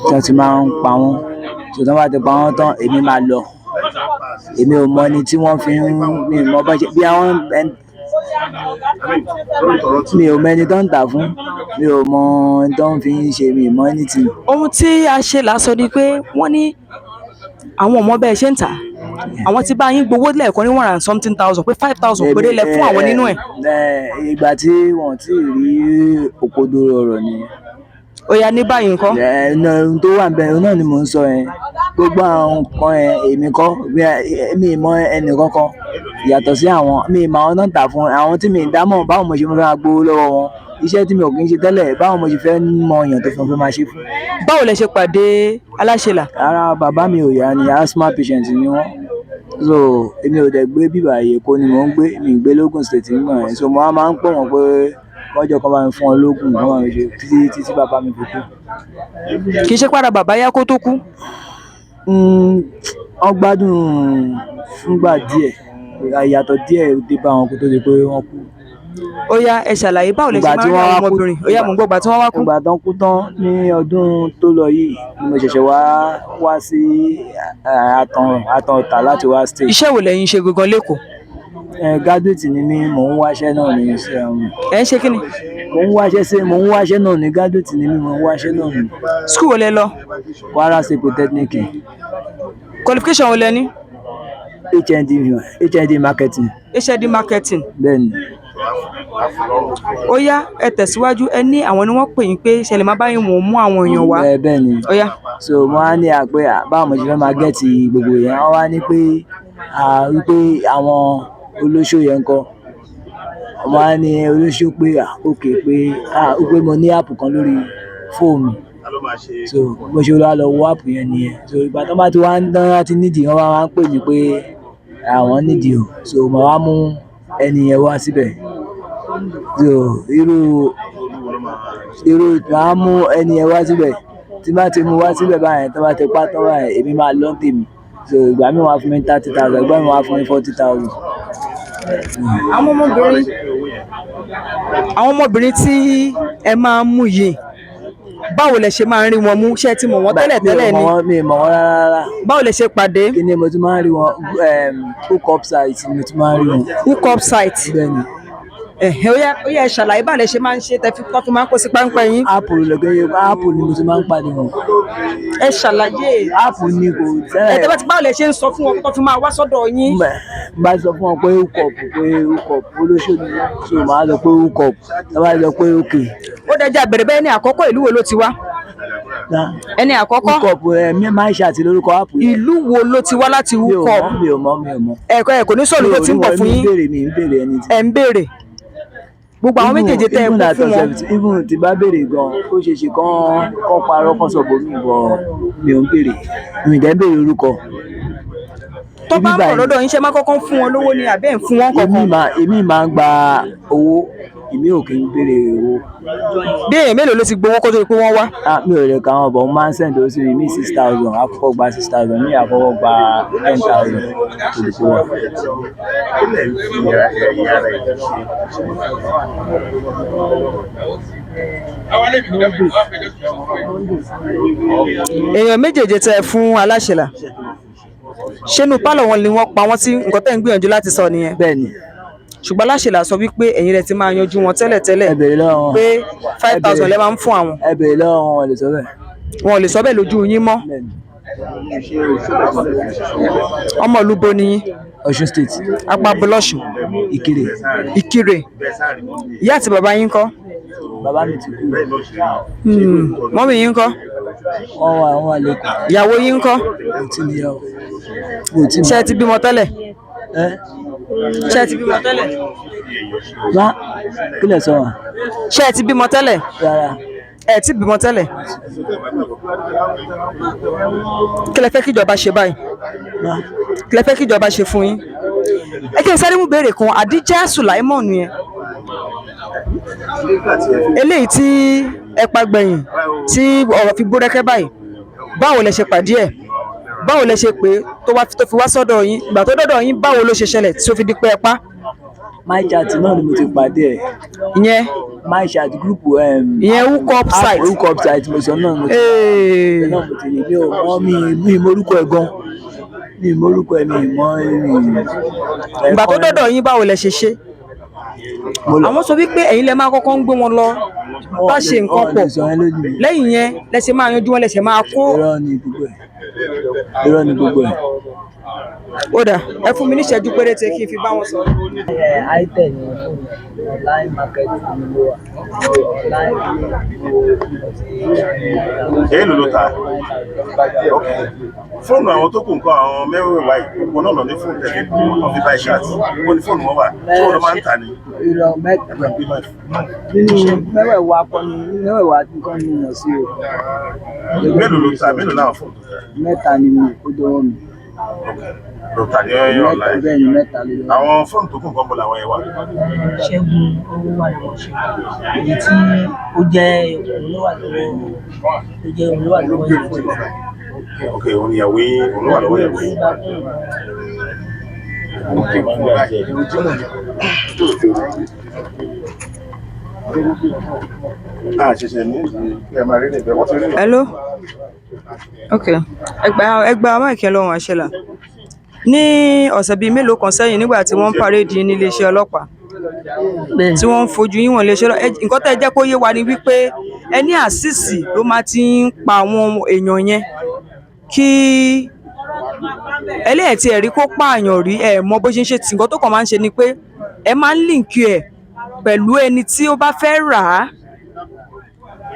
B: tí wọ́n ti máa ń pa wọ́n. So tí wọ́n bá ti pa wọ́n tán, èmi máa lọ. Èmi ò mọ ẹni tí wọ́n fi ń, mi ò mọ bá ṣe bí àwọn mi ò mọ ẹni tó ń tà fún, mi ò mọ ẹni tó ń fi ń ṣe, mi ò mọ anything.
C: Ohun tí a ṣe là sọ ni pé wọ́n ní àwọn ò mọ bẹ́ẹ̀ ṣe ń tà á. Àwọn tí bá yín gbowó lẹ́ẹ̀kan ní one and something thousand, pé 5,000 péré lẹ fún àwọn nínú ẹ̀.
B: Ìgbà tí wọ́n ti rí òkodoro ọ̀rọ̀ nìyẹn.
C: Ó yá, ní báyìí ńkọ́?
B: Ẹ ẹ ohun tó wà níbẹ̀ náà ni mò ń sọ yẹn. Gbogbo àwọn nǹkan yẹn, èmi kọ́, mi ì mọ ẹnì kankan yàtọ̀ sí àwọn, mi ì mọ àwọn tó ń tà fún, àwọn tí mi ì dámọ̀. Báwo mo ṣe fẹ́ máa gbowó lọ́wọ́ wọn? Iṣẹ́ tí mi ò kí ń ṣe tẹ́lẹ̀, báwo mo ṣe fẹ́ mọ èèyàn tó fẹ́ máa ṣe fún?
C: Báwo lẹ ṣe pàdé aláṣẹlà?
B: Ara bàbá mi ò yá ni, asthma patient ni wọ́n. So èmi ò dẹ̀ gbé bíbà yìí, Èkó ni mò ń gbé, mi ì gbé l'Ógùn State nígbà yẹn. So mo wá máa ń pè wọ́n pé kán jọ̀ọ́, kán bá mi fún wọn lóògùn, kán bá mi ṣe títí títí bàbá mi fi kú.
C: Kì í ṣe pàdà bàbá yá kó tó kú?
B: Wọ́n gbádùn fúngbà díẹ̀, ìyàtọ̀ díẹ̀ dé bá wọn kó tó di pé wọ́n kú.
C: Ó yá, ẹ ṣàlàyé báwo lẹ ṣe
B: Ìgbà
C: máa
B: tí
C: ń rí
B: wọ́n
C: àwọn
B: wá kú,
C: ọmọbìnrin. Ó yá, mò ń gbọ́, ìgbà tí wọ́n wá kú.
B: Ìgbà tán kú tán ní ọdún tó lọ yìí ni mo ṣẹ̀ṣẹ̀ wá wá sí Àtàn Àtàn Ọ̀tà láti wá stay.
C: Iṣẹ́ wo lẹ̀yin ṣe gangan lÉkòó?
B: Graduate ni mí, mò ń wáṣẹ́ náà ní.
C: Ẹ ń ṣe kí ni?
B: Mò ń wáṣẹ́ sí, mò ń wáṣẹ́ náà ní, graduate ni mí, mò ń wáṣẹ́ náà ní.
C: School wo lẹ lọ?
B: Kwara State Polytechnic.
C: Qualification wo lẹ ní?
B: HND, HND marketing.
C: HND marketing.
B: Bẹ́ẹ̀ni.
C: Ó yá, ẹ tẹ̀síwájú. Ẹ ní àwọn ni wọ́n pè yín pé ṣẹlẹ̀ máa bá yín wọ́n mú àwọn èèyàn wá.
B: Ẹ bẹ́ẹ̀ni.
C: Ó yá.
B: So mo wá ní àpé báwo mo ṣe fẹ́ máa get gbogbo yẹn. Wọ́n wá ní pé wípé àwọn olóṣó yẹn ńkọ́. Mo wá ní olóṣó pé okay, pé wípé mo ní app kan lórí fóònù mi. So bó ṣe wá lọ wo app yẹn nìyẹn. So ìgbà tí wọ́n bá ti wá ń tán láti nídìí, wọ́n wá ń pè mí pé àwọn nídìí o. So mo wá mú ẹni yẹn wá síbẹ̀. So irú màá mú ẹni yẹn wá síbẹ̀. Tí bá ti mú wá síbẹ̀ báyẹn, tí wọ́n bá ti pa tán báyẹn, èmi máa lọ tèmi. So ìgbà míì wọ́n á fún mi 30,000, ìgbà míì wọ́n á fún mi 40,000.
C: Àwọn ọmọbìnrin tí ẹ máa ń mú yìí, báwo lẹ ṣe máa ń rí wọn mú? Ṣé ẹ ti mọ̀ wọ́n tẹ́lẹ̀ tẹ́lẹ̀
B: Mi
C: ni?
B: ò mọ̀ wọ́n, mi ò mọ̀ wọ́n rárá rárá.
C: Báwo lẹ ṣe pàdé?
B: Kí ni mo ti máa ń rí wọn? Hook up site ni mo ti máa ń rí wọn.
C: Hook up site?
B: Bẹ́ẹ̀ni.
C: Ẹ̀hẹ́, ó yá, ó yá, ẹ ṣàlàyé báwo lẹ ṣe máa ń ṣe tẹ́ fi tọ́ fi máa ń kó sí páńpẹ́ yín.
B: App lọ́gẹ́, app ni mo ti máa ń pàdé wọn.
C: Ẹ ṣàlàyé.
B: App ni kò
C: Ẹ tẹ́ bá ti, báwo lẹ ṣe ń sọ fún wọn tó fi máa wá sọ́dọ̀ yín?
B: Bá sọ fún wọn pé hook up, pé hook up olóṣó ni wọ́n. So màá sọ pé hook up, tí wọ́n bá sọ pé okay.
C: Ó dẹjà bẹ̀rẹ̀ bẹ́ẹ̀. Ní àkọ́kọ́, ìlú wo ló ti wá? Ẹni àkọ́kọ́?
B: Hook up ẹ mi máa ń ṣe àti lórúkọ app yẹn.
C: Ìlú wo ló ti wá láti
B: Mi ò
C: hook up?
B: mọ̀, mi ò mọ̀, mi ò mọ̀.
C: Ẹ̀kọ́ ẹ̀ kò ní sọ̀rọ̀ tó ti ń bọ̀ fún yín.
B: Mi ò béèrè, mi ń béèrè ẹni tí.
C: Ẹ̀ ń béèrè gbogbo àwọn méjèèjì tẹ́ ẹ kó fún wọn.
B: Even tí bá béèrè gan, ó ṣe é ṣe kán parọ́, kán sọ bòmí bọ̀. Mi ò ń béèrè, mi ì dẹ̀ ń béèrè orúkọ.
C: Tó bá ń
B: Ibi
C: bọ̀
B: báyìí.
C: lọ́dọ̀ yín, ṣe máa kọ́kọ́ fún wọn lówó ni àbẹ́ ẹ̀ ń fún wọn
B: Èmi
C: kankan?
B: máa ń gba owó, èmi ò kí ń béèrè owó.
C: Bí èèyàn mélòó ló ti gbowó kó tó di pé wọ́n wá?
B: Ah, mi ò lè kà wọ́n bọ̀. Mo máa ń send owó sí mi ní 6,000, àkọ́kọ́ gba 6,000, ní àkọ́kọ́ gba 10,000 tó di pé wà.
E: Kí lẹ̀ ń fi ẹ̀yà ara ẹ̀ ṣe?
C: Èèyàn méjèèjì tẹ́ ẹ fún aláṣẹlà, ṣénú pálọ̀ wọn ni wọ́n pa wọ́n sí? Nǹkan tẹ́ ń gbìyànjú láti sọ nìyẹn?
B: Bẹ́ẹ̀ni.
C: Ṣùgbọ́n aláṣẹlà sọ wípé ẹ̀yin rẹ̀ ti máa yanjú wọn tẹ́lẹ̀tẹ́lẹ̀,
B: Ẹ béèrè lọ́wọ́ wọn.
C: pé 5,000 lẹ́ máa ń fún àwọn.
B: Ẹ béèrè lọ́wọ́ wọn, wọn lè sọ bẹ́ẹ̀.
C: Wọn ò lè sọ bẹ́ẹ̀ lójú yín mọ́.
B: Bẹ́ẹ̀ni.
C: Ọmọ ìlú bo ni yín?
B: Ọ̀ṣun State.
C: Apá bọlọ́ṣù?
B: Ìkirè.
C: Ìkirè. Ìyá àti bàbá yín ńkọ́?
B: Bàbá mi ti kú.
C: Mummy yín ńkọ́?
B: Wọ́n wà lẹ́kọ̀ọ́.
C: Ìyàwó yín ńkọ́?
B: Mo ti níyàwó, mo ti
C: Ṣé ẹ ti bímọ tẹ́lẹ̀?
B: Ẹ
C: Ṣé ẹ ti bímọ tẹ́lẹ̀?
B: Wá, kí lẹ sọ wà?
C: Ṣé ẹ ti bímọ tẹ́lẹ̀?
B: Rárá.
C: Ẹ ti bímọ tẹ́lẹ̀. Kí lẹ fẹ́ kíjọba ṣe báyìí?
B: Wá.
C: Kí lẹ fẹ́ kíjọba ṣe fún yín? Ẹ kí n sáré mú béèrè kan. Àdíjà Sùláìmọ̀nù yẹn, eléyìí tí ẹ pa gbẹ̀yìn tí ọ̀rọ̀ fi búrẹ́kẹ́ báyìí, báwo lẹ ṣe pàdé ẹ̀? Báwo lẹ ṣe pé tó wá tó fi wá sọ́dọ̀ yín? Ìgbà tó dọ́dọ̀ yín, báwo ló ṣe ṣẹlẹ̀ tí ó fi di pé ẹ pa?
B: MyChat náà ni mo ti pàdé ẹ̀.
C: Ìyẹn
B: MyChat group
C: ìyẹn hookup site.
B: Hookup site mo sọ náà mo ti
C: Ee.
B: náà mo ti rí. Mi ò mọ̀, mi ì mọ orúkọ ẹ̀ gan, mi ì mọ orúkọ ẹ̀, mi ì mọ̀ mi.
C: Ìgbà tó dọ́dọ̀ yín, báwo lẹ ṣe ṣe?
B: Mo lọ
C: Àwọn sọ wípé ẹ̀yin lẹ máa kọ́kọ́ ń gbé wọn lọ bá ṣe nǹkan pọ̀,
B: lè sọ yẹn lójú mi.
C: Lẹ́yìn yẹn lẹ ṣe máa yanjú wọn, lẹ ṣe máa kó.
B: Irọ́ ni gbogbo ẹ̀, irọ́ ni gbogbo ẹ̀.
C: Ó dà, ẹ fún mi ní ìṣẹ́jú péréte kí n fi bá wọn sọ̀rọ̀.
B: Itel ni fóònù, online market ni mo wà, online mo.
E: Èyí ló ta. Ok, fóònù àwọn tó kù nǹkan, àwọn mẹ́wẹ̀ẹ̀wá yìí, gbogbo náà lọ ní fóònù tẹ̀lé wọn fi bá iṣẹ́ àti ó ní fóònù wọn wà tí wọn lọ máa ń tà ní.
B: Irọ́, mẹ́ta nínú mẹ́wẹ̀ẹ̀wá kọ́ ni, mẹ́wẹ̀ẹ̀wá nǹkan ni mo mọ̀ sí o.
E: Mélòó ló ta? Mélòó láwọn fóònù tó ta?
B: Mẹ́ta ni mo kó dọ́wọ́ mi.
E: Ok, ló ta ní
B: Mẹ́ta
E: online.
B: Bẹ́ẹ̀ ni, mẹ́ta ló lọ́wọ́.
E: Àwọn fóònù tó kù nǹkan, bọ̀ làwọn yẹn wà.
G: Ṣẹ́gun, owó wà lọ́wọ́ Ṣẹ́gun. Èyí tí ó jẹ́ òun ló wà lọ́wọ́, tó jẹ́ òun ló wà lọ́wọ́ ìyàwó rẹ̀.
E: Ok, òun ni ìyàwó yín, òun ló wà lọ́wọ́ ìyàwó yín. Ok, a ṣẹ̀ṣẹ̀ ní ẹ máa rí níbẹ̀, wọ́n ti rí níbẹ̀.
C: Hello. Ok, ẹgbà ẹgbà máìkì lọ́wọ́ àṣẹlà. Ní ọ̀sẹ̀ bíi mélòó kan sẹ́yìn, nígbà tí wọ́n ń parade yín nílé iṣẹ́ ọlọ́pàá,
G: Bẹ́ẹ̀.
C: tí wọ́n ń fojú yín wọ̀n iléeṣẹ́ ọlọ́pàá, nǹkan tẹ́ ẹ jẹ́ kó yé wa ni wípé ẹ ní àṣìṣì ló máa ti ń pa àwọn èèyàn yẹn, kí ẹlẹ́ẹ̀tì ẹ̀rí kó pààyàn rí. Ẹ mọ bó ṣe ń ṣe tí nǹkan tó kàn máa ń ṣe ni pé ẹ máa ń link ẹ̀ pẹ̀lú ẹni tí ó bá fẹ́ rà á.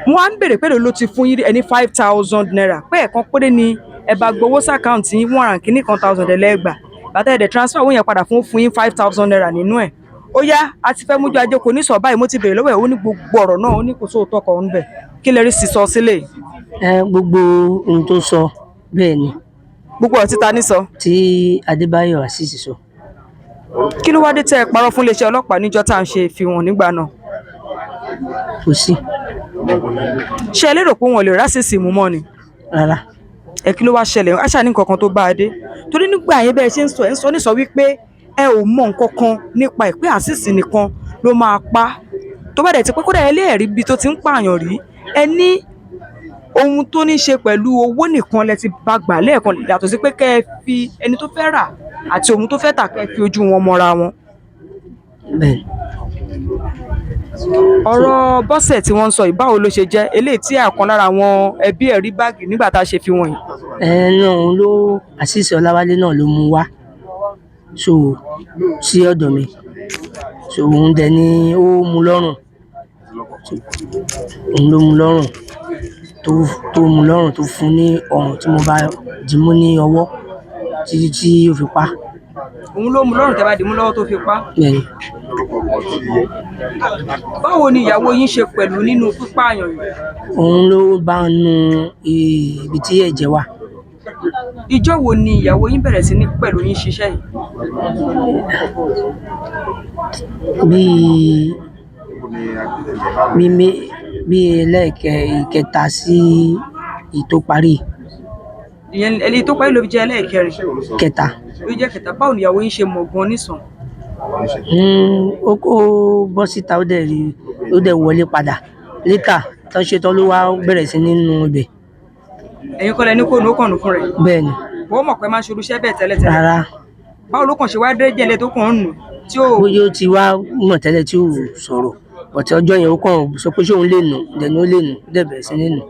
C: Wọ́n á ń béèrè pé èló ló ti fún yín rí, ẹ ní ₦5,000, pé ẹ̀ẹ̀kan péré ni ẹ bá gbowó s'account yín, one hundred kìíní kan thousand ẹlẹ́gbà bàtà ẹ̀dẹ̀ transfer owó yẹn padà fún yín ₦5,000 nínú ẹ̀. Ó yá, a ti fẹ́ mójú ajé kò ní sọ báyìí. Mo ti béèrè lọ́wọ́ ẹ̀, ó ní gbogbo ọ̀rọ̀ náà, ó ní kò sóòótọ́ kan níbẹ̀. Kí lẹ rí sísọ sílẹ̀?
G: Ẹ gbogbo ohun tó sọ, bẹ́ẹ̀ ni.
C: Gbogbo ọ̀rọ̀ títa ní sọ.
G: Tí Adébáyọ̀ Azeez sọ.
C: Kí ló wá dé tẹ́ ẹ parọ́ fún iléeṣẹ́ ọlọ́pàá níjọ́ tá à ń ṣe ìfihàn nígbà náà?
G: Kò sí.
C: Ṣé ẹ lérò pé wọn ò lè rásìsì mú mọ́ ni?
G: Rárá.
C: Ẹ kí ló wá ṣẹlẹ̀? Aṣáà ní nǹkan kan tó bá a dé, torí nígbà yẹn, bẹ́ẹ̀ ṣe ń sọ, ẹ̀ ń sọ nísọ wípé ẹ ò mọ nǹkan kan nípa ẹ̀, pé àṣìṣì nìkan ló máa pa á. Tó bá dẹ̀ ti pé kódà ẹlẹ́ẹ̀rí bíi tó ti ń pààyàn rí, ẹ ní ohun tó ní ṣe pẹ̀lú owó nìkan lẹ ti bá gbà lẹ́ẹ̀kan, yàtọ̀ sí pé kẹ́ ẹ fi ẹni tó fẹ́ rà àti ohun tó fẹ́ tà, kẹ́ ẹ fi ojú wọn mọ́ra wọn.
G: Bẹ́ẹ̀ ni.
C: Ọ̀rọ̀ Bọ́sẹ̀ tí wọ́n ń sọ yìí, báwo ló ṣe jẹ́? Eléyìí tí àkan lára àwọn ẹbí ẹ̀ rí báàgì nígbà tá a ṣe fi wọ̀nyí.
G: Ẹ náà, òun ló, Azeez Ọláwálé náà ló mú wá so sí ọ̀dọ̀ mi. So òun dẹ̀ ni ó mú lọ́rùn. So, òun ló mú lọ́rùn, tó mú lọ́rùn, tó fún ní ọrùn tí mo bá dì mú ní ọwọ́ títí tí ó fi pa.
C: Òun ló mú lọ́rùn tẹ́ bá dì mú lọ́wọ́ tó fi pa?
G: Bẹ́ẹ̀ ni.
C: Báwo ni ìyàwó yín ṣe pẹ̀lú nínú pípààyàn yìí?
G: Òun ló bá ń nu ibi tí ẹ̀jẹ̀ wà.
C: Ìjọ́ wo ni ìyàwó yín bẹ̀rẹ̀ sí ní pẹ̀lú yín ṣiṣẹ́ yìí?
G: Bíi ẹlẹ́ẹ̀kẹ ìkẹta sí èyí tó parí.
C: Ìyẹn eléyìí tó parí ló fi jẹ́ ẹlẹ́ẹ̀kẹrin?
G: Kẹta.
C: Ló jẹ́ kẹta. Báwo ni ìyàwó yín ṣe mọ̀ gan nísàn?
G: Ó kó bọ́ síta, ó dẹ̀ rí, ó dẹ̀ wọlé padà later tán ṣe tán, ló wá bẹ̀rẹ̀ sí ní nu ibẹ̀.
C: Ẹ̀yin kọ́ lẹ ní kó nu, ó kàn nù fún rẹ̀?
G: Bẹ́ẹ̀ ni.
C: Wọ́n mọ̀ pé máa ń ṣe irúṣẹ́ bẹ́ẹ̀ tẹ́lẹ̀tẹ́lẹ̀?
G: Rárá.
C: Báwo ló kàn ṣe wá dé jẹ́lẹ̀ tó kàn ń nù tí ó
G: Bóyá ó ti wá mọ̀ tẹ́lẹ̀ tí ò sọ̀rọ̀ ọ̀tí, ọjọ́ yẹn ó kàn sọ pé ṣé òun lè nù, dẹ̀ ni ó lè nù, ó dẹ̀ bẹ̀rẹ̀ sí ní nù.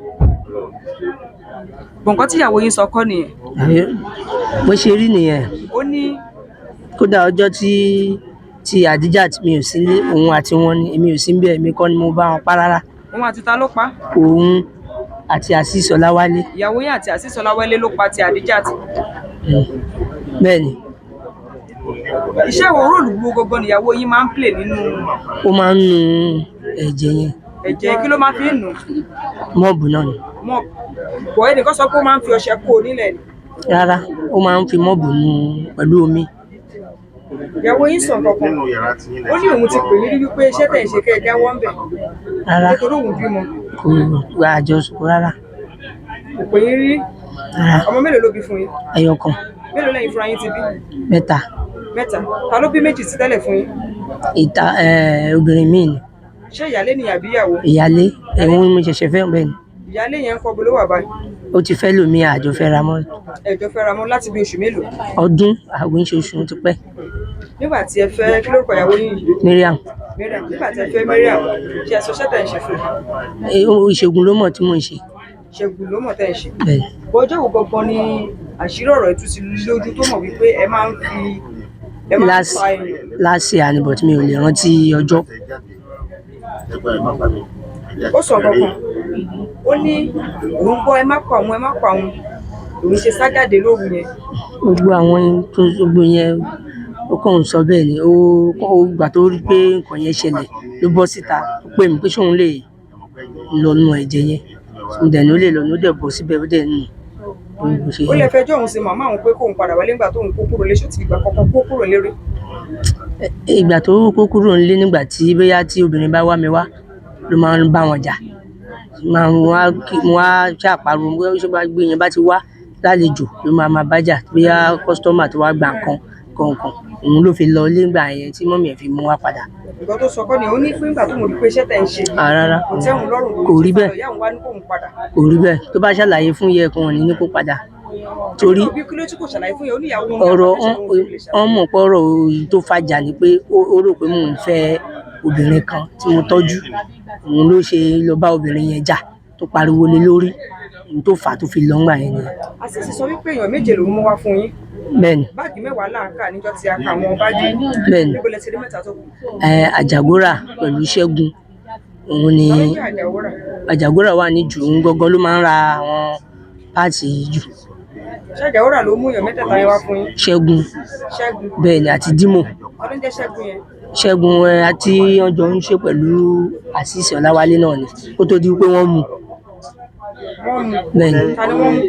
C: Bọ̀ǹkan tí ìyàwó yín sọ kọ́ nìyẹn?
G: Bó ṣe rí nìyẹn.
C: Ó ní
G: Kódà ọjọ́ tí Adijat, mi ò sí ní, òun àti wọn ni, èmi ò sí níbẹ̀, èmi kọ́ ni mo bá wọn pa rárá.
C: Òun àti ta ló pa?
G: Òun àti Azeez Ọláwálé.
C: Ìyàwó yín àti Azeez Ọláwálé ló pa ti Adijat?
G: Bẹ́ẹ̀ ni.
C: Iṣẹ́ wo, role wo gbogbo níyàwó yín máa ń play nínú?
G: Ó máa ń nu ẹ̀jẹ̀ yẹn.
C: Ẹ̀jẹ̀ kí ló máa fi ń nù?
G: Mop náà ni.
C: Mop bọ̀, ẹnìkan sọ pé ó máa ń fi ọṣẹ kó o nílẹ̀ ni.
G: Rárá, ó máa ń fi mop nu pẹ̀lú omi.
C: Ìyàwó yín sọ nǹkan kan.
E: Nínú yàrá tí yín lẹ
C: Ó ní òun ti pè yín rí wípé iṣẹ́ tẹ̀ ń ṣe, kẹ́ ẹ jáwọ́ ńbẹ̀.
G: Rárá.
C: Nítorí òun bímọ.
G: Kò gba àjọsọ rárá.
C: Kò pè yín rí?
G: Rárá.
C: Ọmọ mélòó ló bí fún yín?
G: Ẹyọ kan.
C: Mélòó lẹ́yìn fúnra yín ti bí?
G: Mẹ́ta.
C: Mẹ́ta. Ta ló bí méjì sí tẹ́lẹ̀ fún yín?
G: Ìta obìnrin míì ni.
C: Ṣé ìyálé ni àbí ìyàwó?
G: Ìyálé ẹ̀hún mo ṣẹ̀ṣẹ̀ fẹ́ bẹ́ẹ̀ ni.
C: Ìyálé yẹn ń kọ́ bolo wà báyìí?
G: Ó ti fẹ́ lòmíì, àjọ fẹ́ ra mọ́.
C: Ẹ̀jọ̀ fẹ́ra mọ́ láti bí oṣù mélòó?
G: Ọdún àwọn oṣù ti pẹ́.
C: Nígbà tí ẹ fẹ́, kí lórúkọ ìyàwó yín yìí?
G: Mariam.
C: Mariam. Nígbà tí ẹ fẹ́ Mariam, ṣé ẹ sọ ṣẹ́ tẹ̀ ń ṣe fún un?
G: Ìṣègùn ló mọ̀ tí mò ń ṣe.
C: Ṣẹ́gun ló mọ̀ tẹ̀ ń ṣe.
G: Bẹ́ẹ̀ ni.
C: Bọ́jọ́ wo gangan ni àṣírí ọ̀rọ̀ ẹ̀ tú sí lójú tó mọ̀ wípé ẹ máa ń fi ẹ máa ń
G: Last
C: pa èèyàn?
G: Last year ni, but mi ò lè rántí ọjọ́.
C: Ó sọ kankan, ó ní òun gbọ́ ẹ má pa òun, ẹ má pa òun, òun ṣe sá jáde lóru yẹn.
G: Gbogbo àwọn tó gbogbo yẹn, ó kàn ń sọ bẹ́ẹ̀ ni. Ó gbà tó rí pé nǹkan yẹn ṣẹlẹ̀ ló bọ́ síta, ó pè mí pé ṣóun lè lọ nu ẹ̀jẹ̀ yẹn. Mo dẹ̀ ní ó lè lọ nu, ó dẹ̀ bọ́ síbẹ̀, ó dẹ̀ nù. Bó ṣe
C: Ó lè fẹjọ́ òun sí màmá òun pé kóun padà wálé nígbà tóun kó kúrò léṣe tí ìgbà kọ́kọ́ kó kúrò lérè.
G: Ìgbà tó kó kúrò nílé, nígbà tí bóyá tí obìnrin bá wá mi wá ló máa ń bá wọn jà. Máa ń wá mo wá ṣàpàrọ̀ bóyá ó ṣe bá gbé yẹn bá ti wá lálejò ló máa máa bá jà, bóyá customer tó wá gba nǹkan kọ̀ọ̀kan, òun ló fi lọ ilé ìgbà yẹn tí mummy ẹ̀ fi mú wá padà.
C: Nǹkan tó sọ kọ́ ni ó ní pé nígbà tóun rí pé iṣẹ́ tẹ̀ ń ṣe yìí
G: Ah, rárá.
C: kò tẹ́ òun lọ́rùn, lòun
G: Kò
C: ṣe
G: rí
C: sá
G: bẹ́ẹ̀.
C: lọ, ìyá òun wá ní kóun padà.
G: Kò rí bẹ́ẹ̀. Tó bá ṣàlàyé fún yẹ kan ní kó padà torí
C: Bí kí ló tí kò ṣàlàyé fún yẹn? Ó ní ìyàwó òun
G: ọ̀rọ̀
C: àpapẹ̀ṣẹ̀ lòun fi lè ṣàlàyé.
G: wọ́n mọ̀ pé ọ̀rọ̀ tó fàjà ni pé ó rò pé mò ń fẹ́ obìnrin kan tí mo tọ́jú. Òun ló ṣe lọ bá obìnrin yẹn jà tó pariwo lé lórí, ohun tó fà á tó fi lọ ńgbà yẹn nìyẹn.
C: Àṣìṣe sọ wípé èèyàn 7 lòun mú wá fún yín.
G: Bẹ́ẹ̀ ni.
C: Báàgì 10 là ń kà níjọ́ tí a kà àwọn báàgì.
G: Bẹ́ẹ̀ ni.
C: Níbo lẹ ti rí 3 tó kù?
G: Àjàgórà pẹ̀lú Ṣẹ́gun òun ni.
C: Ta ló jẹ́ Àjàwórà?
G: Àjàgórà wà ní jù, òun gangan ló máa ń ra àwọn páàtì jù.
C: Ṣé Àjàwórà ló mú èèyàn mẹ́tẹ̀ẹ̀ta yẹn wá fún yín?
G: Ṣẹ́gun.
C: Ṣẹ́gun.
G: Bẹ́ẹ̀ ni, àti Dímò.
C: Ta ló ń jẹ́ Ṣẹ́gun yẹn?
G: Ṣẹ́gun àti wọ́n jọ ń ṣe pẹ̀lú Àṣìṣe Ọláwálé náà ni kó tó di pé wọ́n mú.
C: Wọ́n mú?
G: Bẹ́ẹ̀ ni.
C: Ta ni wọ́n mú?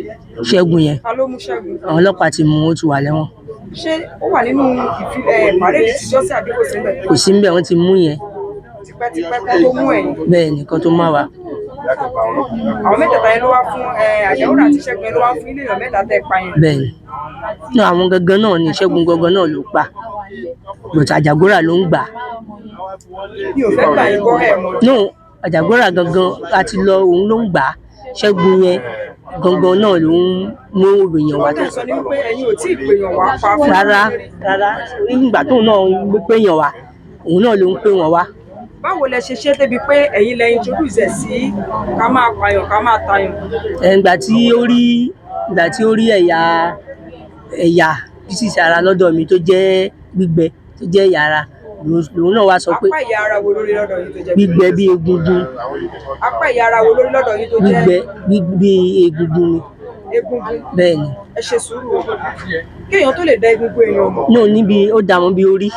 G: Ṣẹ́gun yẹn.
C: Ta ló mú Ṣẹ́gun?
G: Àwọn ọlọ́pàá ti mú, ó ti wà lẹ́wọ̀n.
C: Ṣé ó wà nínú pàréèdì tíjọ́ sí àbí kò sí níbẹ̀?
G: Kò sí níbẹ̀, wọ́n ti mú yẹn.
C: Tipẹ́tipẹ́ kán tó mú ẹ̀yìn.
G: Bẹ́ẹ̀ ni, kan tó má wa.
C: Àwọn mẹ́tẹ̀ẹ̀ta yẹn ló wá fún Àjàwórà àti Ṣẹ́gun yẹn ló wá fún ilé èèyàn 3 tẹ́ pa yẹn?
G: Bẹ́ẹ̀ ni. Náà àwọn gangan náà ni, Ṣẹ́gun gangan náà ló pa, but Àjàgórà ló ń gbà.
C: Mi ò fẹ́ gbà yín gbọ́, ẹ̀ mọ̀.
G: No, Àjàgórà gangan àti lọ, òun ló ń gbà. Ṣẹ́gun yẹn gangan náà ló ń mú èèyàn wá.
C: Nǹkan tẹ́ ẹ̀ sọ ni wípé ẹ̀yin ò tí ì pèèyàn wá pa fún
G: Rárá rárá, nígbà tóun náà ń pè èèyàn wá, òun náà ló ń pè wọ́n wá.
C: Báwo lẹ ṣe ṣe débi pé ẹ̀yin lẹ introduce ẹ̀ sí ká máa pààyàn, ká máa tayàn?
G: Ìgbà tí ó rí ẹ̀yà ẹ̀yà pieces ara lọ́dọ̀ mi tó jẹ́ gbígbẹ, tó jẹ́ ẹ̀yà ara, lòun náà wá sọ pé
C: Apá ẹ̀yà ara wo lórí lọ́dọ̀ yín tó jẹ́
G: gbígbẹ bí egungun.
C: Apá ẹ̀yà ara wo lórí lọ́dọ̀ yín tó jẹ́
G: Gbígbẹ bí egungun ni.
C: Egungun?
G: Bẹ́ẹ̀ ni.
C: Ẹ ṣe sùúrù o, kéèyàn tó lè dá egungun èèyàn mọ̀.
G: Náà níbi ó dààmú bí orí.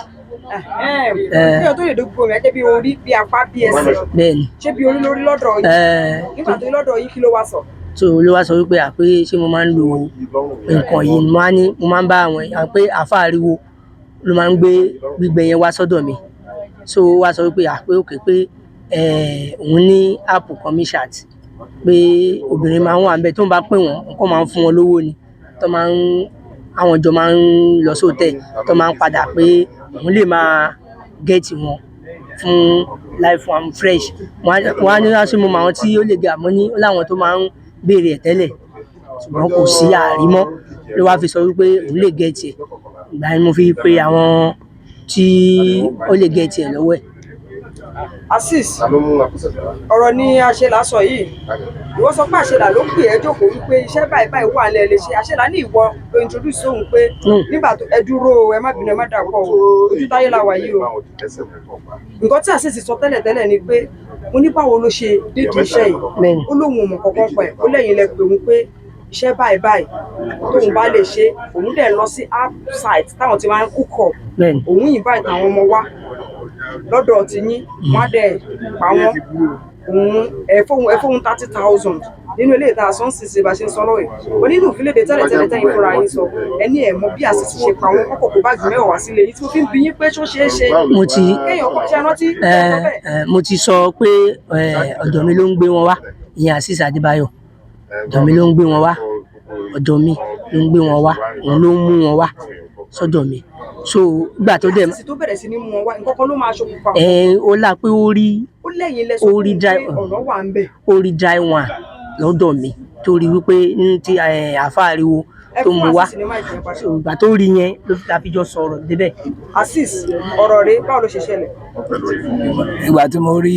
C: Kéèyàn tó lè dá egungun èèyàn jẹ́ bí orí, bí apá, bí ẹsẹ̀.
G: Bẹ́ẹ̀ ni.
C: Ṣé bí orí lórí lọ́dọ̀ yín? Nígbà tó lọ́dọ̀ yín, kí ló wá sọ?
G: So ló wá sọ wípé àpé ṣé mo máa ń lo nǹkan yìí? Mo máa ní mo máa ń bá àwọn èèyàn pé àáfàá ariwo ló máa ń gbé gbígbẹ yẹn wá sọ́dọ̀ mi. So ó wá sọ wípé àpé òkè pé òun ní app kan, MeChat, pé obìnrin máa ń wà níbẹ̀ tó ń bá pè wọ́n, nǹkan máa ń fún wọn lówó ni, tó máa ń àwọn jọ máa ń lọ sí hotel, tó máa ń padà, pé òun lè máa get wọn fún life one fresh. Wọ́n á ní láti mọ àwọn tí ó lè gbé, àmọ́ ní ó láwọn tó máa ń béèrè ẹ̀ tẹ́lẹ̀, ṣùgbọ́n kò sí àrímọ́, ló wá fi sọ wípé òun lè get ẹ̀. Ìgbà yẹn mo fi pe àwọn tí ó lè get ẹ̀ lọ́wọ́ ẹ̀.
C: Azeez, ọ̀rọ̀ ni Àṣelà sọ yìí. Ìwọ sọ pé Àṣelà ló pè ẹ́ jókòó wípé iṣẹ́ báyìí báyìí wà lẹ́ lè ṣe. Àṣelà ní ìwọ ló introduce òun pé nígbà tó ẹ dúró o, ẹ má bínú, ẹ má dàpọ̀ o, ojú táyé la wà yìí o. Nǹkan tí Azeez sọ tẹ́lẹ̀tẹ́lẹ̀ ni pé mo ní báwo ló ṣe dédìí iṣẹ́ yìí? Ó lóun ò mọ̀ kankan pa ẹ̀. Ó lẹ́yìn lẹ pé òun pé iṣẹ́ báyìí báyìí tóun bá lè ṣe. Òun dẹ̀ lọ sí app site táwọn ti máa ń hook up. Òun invite àwọn ọmọ wá lọ́dọ̀ ti yín, wọ́n á dẹ̀ pa wọ́n. Òun ẹ fóun 30,000 nínú ilé ìta sọ́nsìsì bá ṣe ń sọ lọ́wọ́ yìí. Onínú ìfìlédè tẹ́lẹ̀tẹ́lẹ̀ tẹ́yìn fúnra yín sọ, ẹ ní ẹ̀ mọ bí àṣìṣe ṣe pa wọ́n, kọ́kọ́ kó báàgì 10 wá sílé yìí tí mo fi ń bi yín pé ṣó ṣeé ṣe
G: Mo ti
C: kéèyàn kọ́ ṣe rántí
G: ẹ ẹ mo ti sọ pé ọ̀dọ̀ mi ló ń gbé wọn wá, ìyẹn Azeez Adébáyọ̀. Ọ̀dọ̀ mi ló ń gbé wọn wá, ọ̀dọ̀ mi ló ń gbé wọn wá, òun ló ń mú wọn wá sọ́dọ̀ mi. So ìgbà tó dẹ̀
C: Àṣìṣe tó bẹ̀rẹ̀ sí ní mú wọn wá, nǹkan kan ló máa ṣokùnfà.
G: Ẹ ó là pé ó rí
C: Ó lẹ́yìn lẹ sọ
G: ó
C: fún
G: rí
C: un
G: dry
C: pé ọ̀nà wà ń bẹ̀.
G: Ó rí dry one lọ́dọ̀ mi tó rí wípé ní ti àáfàá ariwo
C: Ẹ
G: tó
C: fún
G: mú wá.
C: Azeez ní máìkì yẹn padà.
G: So ìgbà tó rí yẹn ló fi la fi jọ sọ̀rọ̀ débẹ̀.
C: Azeez, ọ̀rọ̀ rẹ̀ báwo ló ṣe ṣẹlẹ̀?
B: Ìgbà tí mo rí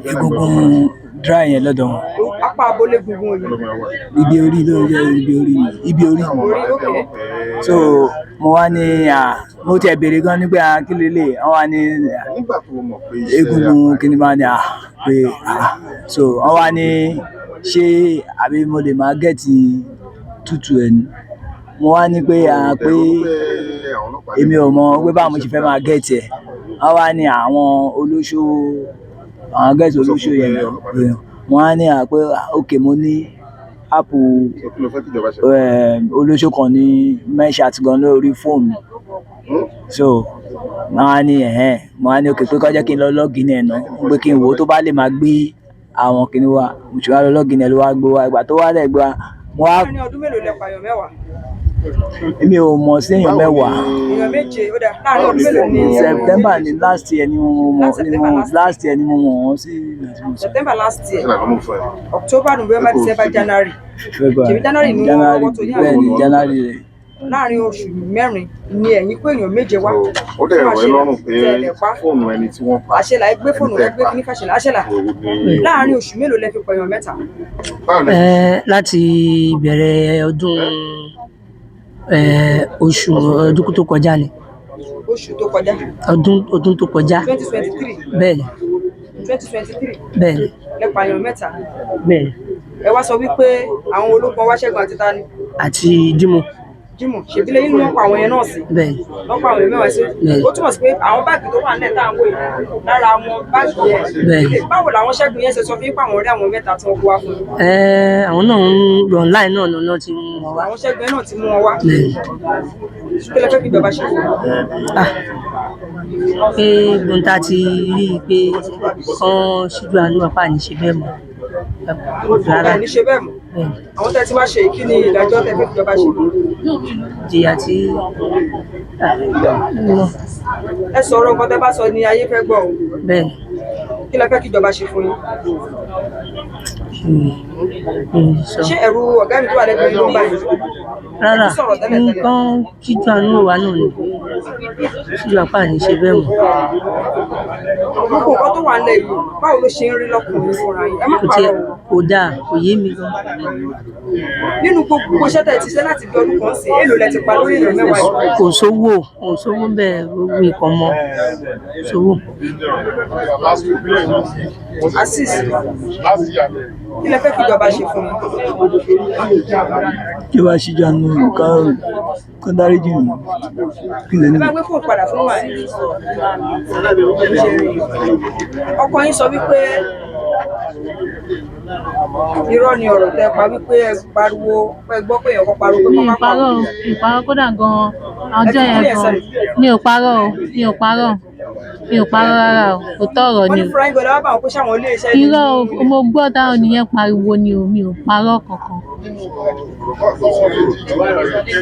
B: egungun dry yẹn lọ́dọ̀ wọn.
C: Apá abolé gungun òye.
B: Ibi orí ló jẹ́, ibi orí mi, ibi orí.
C: Orí, ok.
B: So mo wá ní mo tiẹ̀ béèrè gan ní pé kí lélẹ̀ wọ́n wá ní egungun kí ni máa ní pé so wọ́n wá ní ṣé àbí mo lè máa gẹ̀ẹ́tì tútù ẹ̀ ni. Mo wá ní pé pé èmi ò mọ pé báwo mo ṣe fẹ́ máa gẹ̀ẹ́tì ẹ̀. Wọ́n wá ní àwọn olóṣó, àwọn gẹ̀ẹ́tì olóṣó yẹn náà. Mo wá ní pé ok, mo ní áàpù olóṣó kan ní mẹ́ṣà tí gan lórí fóònù mi. So mo wá ní ẹ̀hẹ́n, mo wá ní ok pé kó jẹ́ kí n lọ login ẹ̀ náà, pé kí n wò ó tó bá lè máa gbé àwọn kinní wá. Mo ṣe wá lọ login ẹ̀ ló wá gbé wá. Ìgbà tó wá dẹ̀ gbé wá, mo wá
C: Láàárín ọdún mélòó lẹ pààyàn 10?
B: Èmi ò mọ̀ sí èèyàn 10.
C: Èèyàn 7, ó dà. Láàárín ọdún mélòó ni ẹ mọ̀?
B: September ni last year ni mo mọ̀ ni mo last year ni mo mọ̀ wọ́n sí ìgbà tí mo sọ.
C: September last year, October, November, December, January.
B: February.
C: Ṣèbí January ni wọ́n
B: January
C: rọ́wọ́ tó yín?
B: Bẹ́ẹ̀ ni, January rẹ̀.
C: Láàárín oṣù 4 ni ẹ̀yin kó èèyàn 7 wá.
E: Ó dẹ̀ rọ̀ ẹ́ lọ́rùn pé
C: Tẹ́ ẹ lẹ̀ pa.
E: fóònù ẹni tí wọ́n pa
C: Àṣẹlà, ẹ gbé fóònù, ẹ gbé kíní fàṣẹlà. Àṣẹlà, láàárín oṣù mélòó lẹ fi pààyàn 3?
E: Báwo lẹ
G: Ẹ láti ìbẹ̀rẹ̀ ọdún, oṣù ọdún tó kọjá ni.
C: Oṣù tó kọjá?
G: Ọdún tó kọjá.
C: 2023?
G: Bẹ́ẹ̀ ni.
C: 2023?
G: Bẹ́ẹ̀ ni.
C: Lẹ pààyàn 3?
G: Bẹ́ẹ̀ ni.
C: Ẹ wá sọ wípé àwọn ológun wá, Ṣẹ́gun àti tani?
G: Àti Jimoh.
C: Jimoh. Ṣèbílẹ̀ yìí ni wọ́n pa àwọn yẹn náà sí?
G: Bẹ́ẹ̀ ni.
C: Wọ́n pa àwọn yẹn 10 sí?
G: Bẹ́ẹ̀.
C: Ó túmọ̀ sí pé àwọn báàgì tó wà nílẹ̀ tá à ń wò yìí, lára àwọn báàgì yẹn?
G: Bẹ́ẹ̀ ni.
C: Báwo làwọn Ṣẹ́gun yẹn ṣe sọ fún yín pé àwọn rí àwọn 3 tí wọ́n kó wá fún yín?
G: Ẹ àwọn náà ń online náà náà ti mú wọn wá.
C: Àwọn Ṣẹ́gun yẹn náà ti mú wọn wá?
G: Bẹ́ẹ̀ ni.
C: Kí lẹ fẹ́ kí ìjọba ṣe fún yín?
G: Ah, pé gbọ́n tá a ti rí i pé kán ṣíjú àánú apá ní ṣe bẹ́ẹ̀ mọ́ rárá.
C: Ẹ ní ṣe bẹ́ẹ̀ mọ́?
G: Bẹ́ẹ̀ ni.
C: Àwọn tẹ́ ti wá ṣe yìí, kí ni ìdájọ́ tẹ́ fẹ́ kí ìjọba ṣe?
G: Jìyà tí
C: Ẹ sọ̀rọ̀, nǹkan tẹ́ bá sọ ni ayé fẹ́ gbọ́ o.
G: Bẹ́ẹ̀ ni.
C: Kí lẹ fẹ́ kí ìjọba ṣe fún yín?
G: Sọ.
C: Ṣé ẹ̀rù ọ̀gá mi tó wà lẹ́gbẹ̀ẹ́ yín ló ń bà yín?
G: Rárá.
C: Ẹ ti sọ̀rọ̀ tẹ́lẹ̀ tẹ́lẹ̀.
G: Nǹkan ṣíjú àánú wa náà ni, ṣíjú apá ní ṣe bẹ́ẹ̀ mọ́.
C: Gbogbo nǹkan tó wà nílẹ̀ yìí, báwo ló ṣe ń rí lọ́kùnrin fúnra yín? Ẹ má
G: Kò tiẹ̀
C: parọ́ o.
G: Kò dáa, kò yé mi gan.
C: Nínú gbogbo iṣẹ́ tẹ́ ẹ ti ṣe láti bí ọdún kan sí, èló lẹ ti pa lórí èèyàn 10 yìí?
G: Kò sówó, kò sówó bẹ́ẹ̀, gbogbo nǹkan mọ́ sówó.
C: Azeez, kí lẹ fẹ́ kí ìjọba ṣe fún yín?
B: Kí wàá ṣíjú àánú, kán dáríjì mí, kí lè
C: Ẹ
B: ní.
C: bá gbé fóònù padà fún wa. Ọkọ yín sọ wípé irọ́ ni ọ̀rọ̀ tẹ́ pa, wípé ẹ pariwo, pé ẹ gbọ́ pé èèyàn kan pariwo pé
F: Mi
C: kọ́
F: ò
C: má pa
F: parọ́ o,
C: òun.
F: mi ò parọ́. Kódà gan-an ọjọ́
C: Ẹ ti
F: yẹn
C: clear
F: gan,
C: sẹ́nu.
F: mi ò parọ́ o, mi ò parọ́, mi ò parọ́ rárá o. Òótọ́ ọ̀rọ̀
C: Wọ́n
F: ni
C: ní
F: o.
C: fúnra yín gbọ́dọ̀ wá bá wọn pé sáwọn ilé iṣẹ́ ni.
F: Irọ́ o, mo gbọ́ táwọn nìyẹn pariwo ni o. Mi ò parọ́ kankan,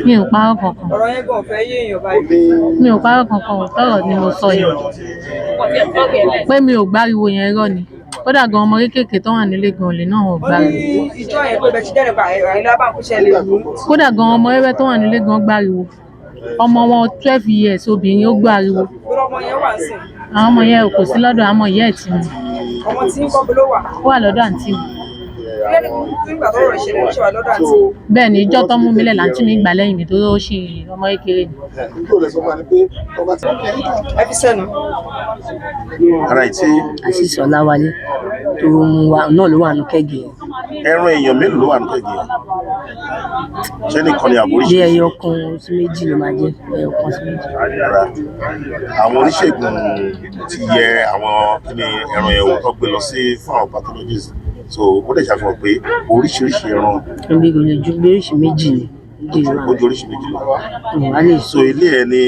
F: mi ò parọ́ kankan.
C: Ọ̀rọ̀ yẹn gan ò fẹ́ yé èèyàn báyìí.
F: Mi ò parọ́ kankan, òótọ́ ọ̀rọ̀ ni mo sọ yẹn pé mi ò gbáriwo yẹn, irọ́ ni. Kódà gan ọmọ kéékèèké tó wà nílé gan olè náà ò
C: Wọ́n ní
F: gbáriwo.
C: ìjọ yẹn pé bẹ́ẹ̀ ti dẹ́rẹ̀ pa àyìnlá bá ń kúṣẹ́ lè mú.
F: Kódà gan ọmọ wẹ́wẹ́ tó wà nílé gan gbáriwo, ọmọ wọn 12 years, obìnrin, ó gbáriwo.
C: Gbọ́dọ̀ ọmọ yẹn wà ń sìn?
F: Àwọn ọmọ yẹn kò sí lọ́dọ̀ àwọn ìyá ẹ̀ tí mi.
C: Ọmọ tí ń kọ́ bí ló wà?
F: Ó wà lọ́dọ̀ àǹtí mi.
C: Kílẹ̀ nígbà tó rọ̀ ìṣẹ̀lẹ̀ ló ṣe wà lọ́dọ̀ àǹtí?
F: Bẹ́ẹ̀ ni, ìjọ́ tó mú mi lẹ̀ láǹtí mi gbà lẹ́yìn mi torí ó ṣì ọmọ kékeré ni.
C: Ẹ fi sẹ́nu.
E: Ara ìtí.
G: Azeez Ọláwálé tó mú wa náà ló wà ní kẹ́gì yẹn.
E: Ẹran èèyàn mélòó ló wà ní kẹ́gì yẹn? Ṣé nìkan ni àbórí?
G: Bí 1 sí 2 ló máa jẹ́, 1 sí 2.
E: Rárá, àwọn oníṣègùn ti yẹ àwọn kíni ẹran yẹn wò tó gbé lọ sí fún àwọn pathologist, so ó lè ṣàfihàn pé oríṣiríṣi ẹran.
G: Níbi kò lè ju bí oríṣi 2 ni, 2 ló wà.
E: Ó ju oríṣi 2 lọ.
G: Ní wàá lè
E: So
G: sọ.
E: ilé ẹ ní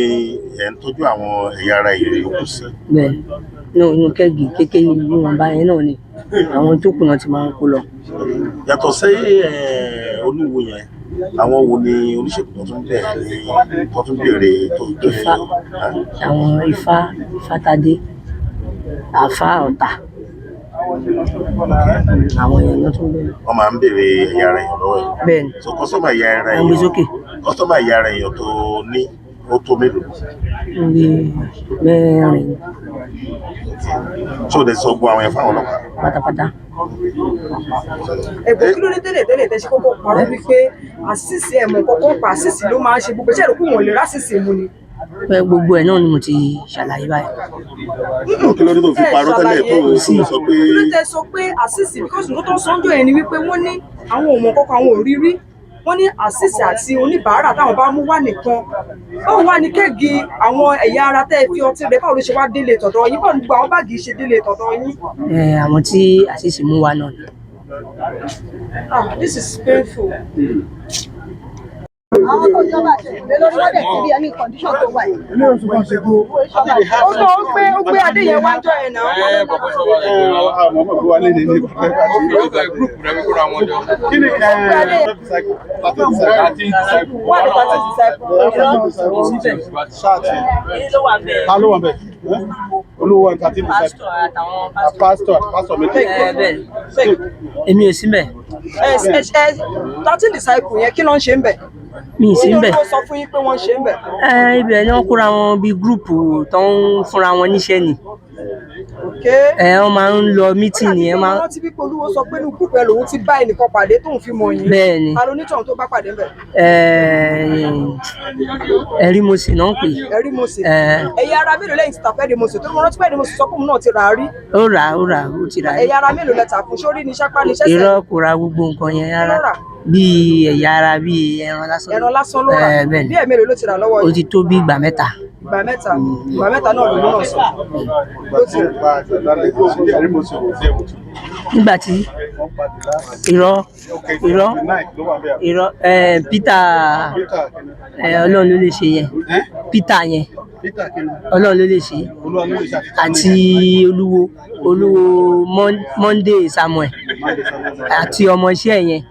E: ẹ ń tọ́jú àwọn ẹ̀yà ara èèyàn yòókù sí?
G: Bẹ́ẹ̀ náà, inú kẹ́gì kékeré níwọ̀nba yẹn náà ni àwọn tó kù náà ti máa ń kó lọ.
E: Yàtọ̀ sí olúwo yẹn. Àwọn wo ni oníṣègùn tó tún bẹ̀ ní tó tún béèrè tó tó
G: Ifá, àwọn Ifá, Ifátadé, Àfá Ọ̀tà, àwọn èèyàn ló tún béèrè.
E: Wọ́n máa ń béèrè ẹ̀yà ara èèyàn lọ́wọ́ ẹ̀?
G: Bẹ́ẹ̀ ni.
E: So customer ẹ̀yà ara
G: Wọ́n gbé
E: èèyàn
G: sókè.
E: Customer ẹ̀yà ara èèyàn tó ní, ó tó mélòó?
G: Bí mẹ́rin.
E: So o dẹ̀ sọ gbọ́ àwọn yẹn fáwọn ọlọ́pàá?
G: Pátápátá.
C: Ẹ̀gbọ́n, kí ló dé tẹ́lẹ̀ tẹ́lẹ̀ tẹ́ ṣe kọ́kọ́ parọ́ wípé àṣìṣe ẹ̀mọ̀ kọ́kọ́ pa àṣìṣe ló máa ń ṣe gbogbo iṣẹ́ ìròkù wọn lè rásìsì mu ni?
G: Pé gbogbo ẹ̀ náà ni mo ti ṣàlàyé báyìí.
E: Kí ló dé tó fi
C: Ẹ
E: parọ́ tẹ́lẹ̀ tó
C: ṣàlàyé.
E: tó sọ pé
C: Kí ló tẹ́ sọ pé àṣìṣe? Because nǹkan tó ń sọ́njọ́ yẹn ni wípé wọ́n ní àwọn ò mọ̀ kọ́kọ́, àwọn ò rí rí. Wọ́n ní àṣìṣe àti oníbàárà táwọn bá mú wá nìkan. Báwo wá ní keg àwọn ẹ̀yà ara tẹ́ ẹ fi ọtí rẹ, báwo ló ṣe wá délé tọ̀dọ̀ yín? Báwo ni gbogbo àwọn báàgì ṣe délé tọ̀dọ̀ yín?
G: Ẹ, àwọn tí àṣìṣe mú wa náà ni.
C: Ah, this is painful.
H: Àwọn tó jọba àti ìgbé lórí wọ́n dẹ̀ ti rí ẹni condition tó wà yìí.
C: Ó tó ó gbé adé yẹn wájọ ẹ̀ náà.
I: Àwọn ọmọ ìgbé wa lé ní ní kí ni thirteen disciple.
C: Wà ní 13 disciple.
I: Ṣáàtì ta ló wà bẹ? Olúwa, 13 disciple, pastor, pastor méjì.
G: Ẹ bẹ́ẹ̀ ni, èmi ò sí mbẹ̀.
C: Ẹ ẹ ẹ, 13 disciple yẹn, kí ló ń ṣe ń bẹ̀?
G: Mi ì sí
C: Kí ló
G: mbẹ̀.
C: ló sọ fún yín pé wọ́n ń ṣe ń bẹ̀?
G: Ẹ, ibẹ̀ ni wọ́n kóra wọn bíi group tó ń fúnra wọn níṣẹ́ ni.
C: Okay.
G: Ẹ, wọ́n máa ń lọ meeting ni ẹ máa.
C: Wọ́n ti bí pé olúwo sọ pé inú group ẹ lòun ti bá ẹnìkan pàdé tóun fi mọ̀ yín.
G: Bẹ́ẹ̀ ni.
C: Ta ló onítọ̀hún tó bá pàdé ń bẹ̀?
G: Ẹ, ẹ̀rí mo sì náà ń pè.
C: Ẹ̀rí Mose.
G: Ẹ.
C: Ẹ̀yà ara mélòó lẹ́yìn ti tà fẹ́ rí Mose? Tó mọ rántí pé ẹ̀rí Mose sọ pé òun náà ti rà á rí.
G: Ó rà á, ó rà á, ó ti rà á.
C: Ẹ̀yà ara mélòó lẹ tà fún? Sórí ni, sápá ni, sẹ́sẹ̀?
G: Irọ́, kò ra gbogbo nǹkan yẹn rárá.
C: Ló rà?
G: Bíi ẹ̀yà ara, bíi ẹran lásán.
C: Ẹran lásán ló rà.
G: Ẹ, bẹ́ẹ̀ ni.
C: Bí ẹ̀ mélòó ló ti rà lọ́wọ́
G: Ó
C: yìí?
G: ti tó bí ìgbà mẹ́ta.
C: Ìgbà mẹ́ta. Ìgbà mẹ́ta náà lòun náà sọ ló ti rà.
G: Nígbà tí irọ́, irọ́, irọ́, ẹ, Peter, ẹ, Ọlọ́run ló lè ṣe yẹn. Peter yẹn, Ọlọ́run ló lè ṣe, àti olúwo, olúwo Monday Samuel àti ọmọọṣẹ́ yẹn,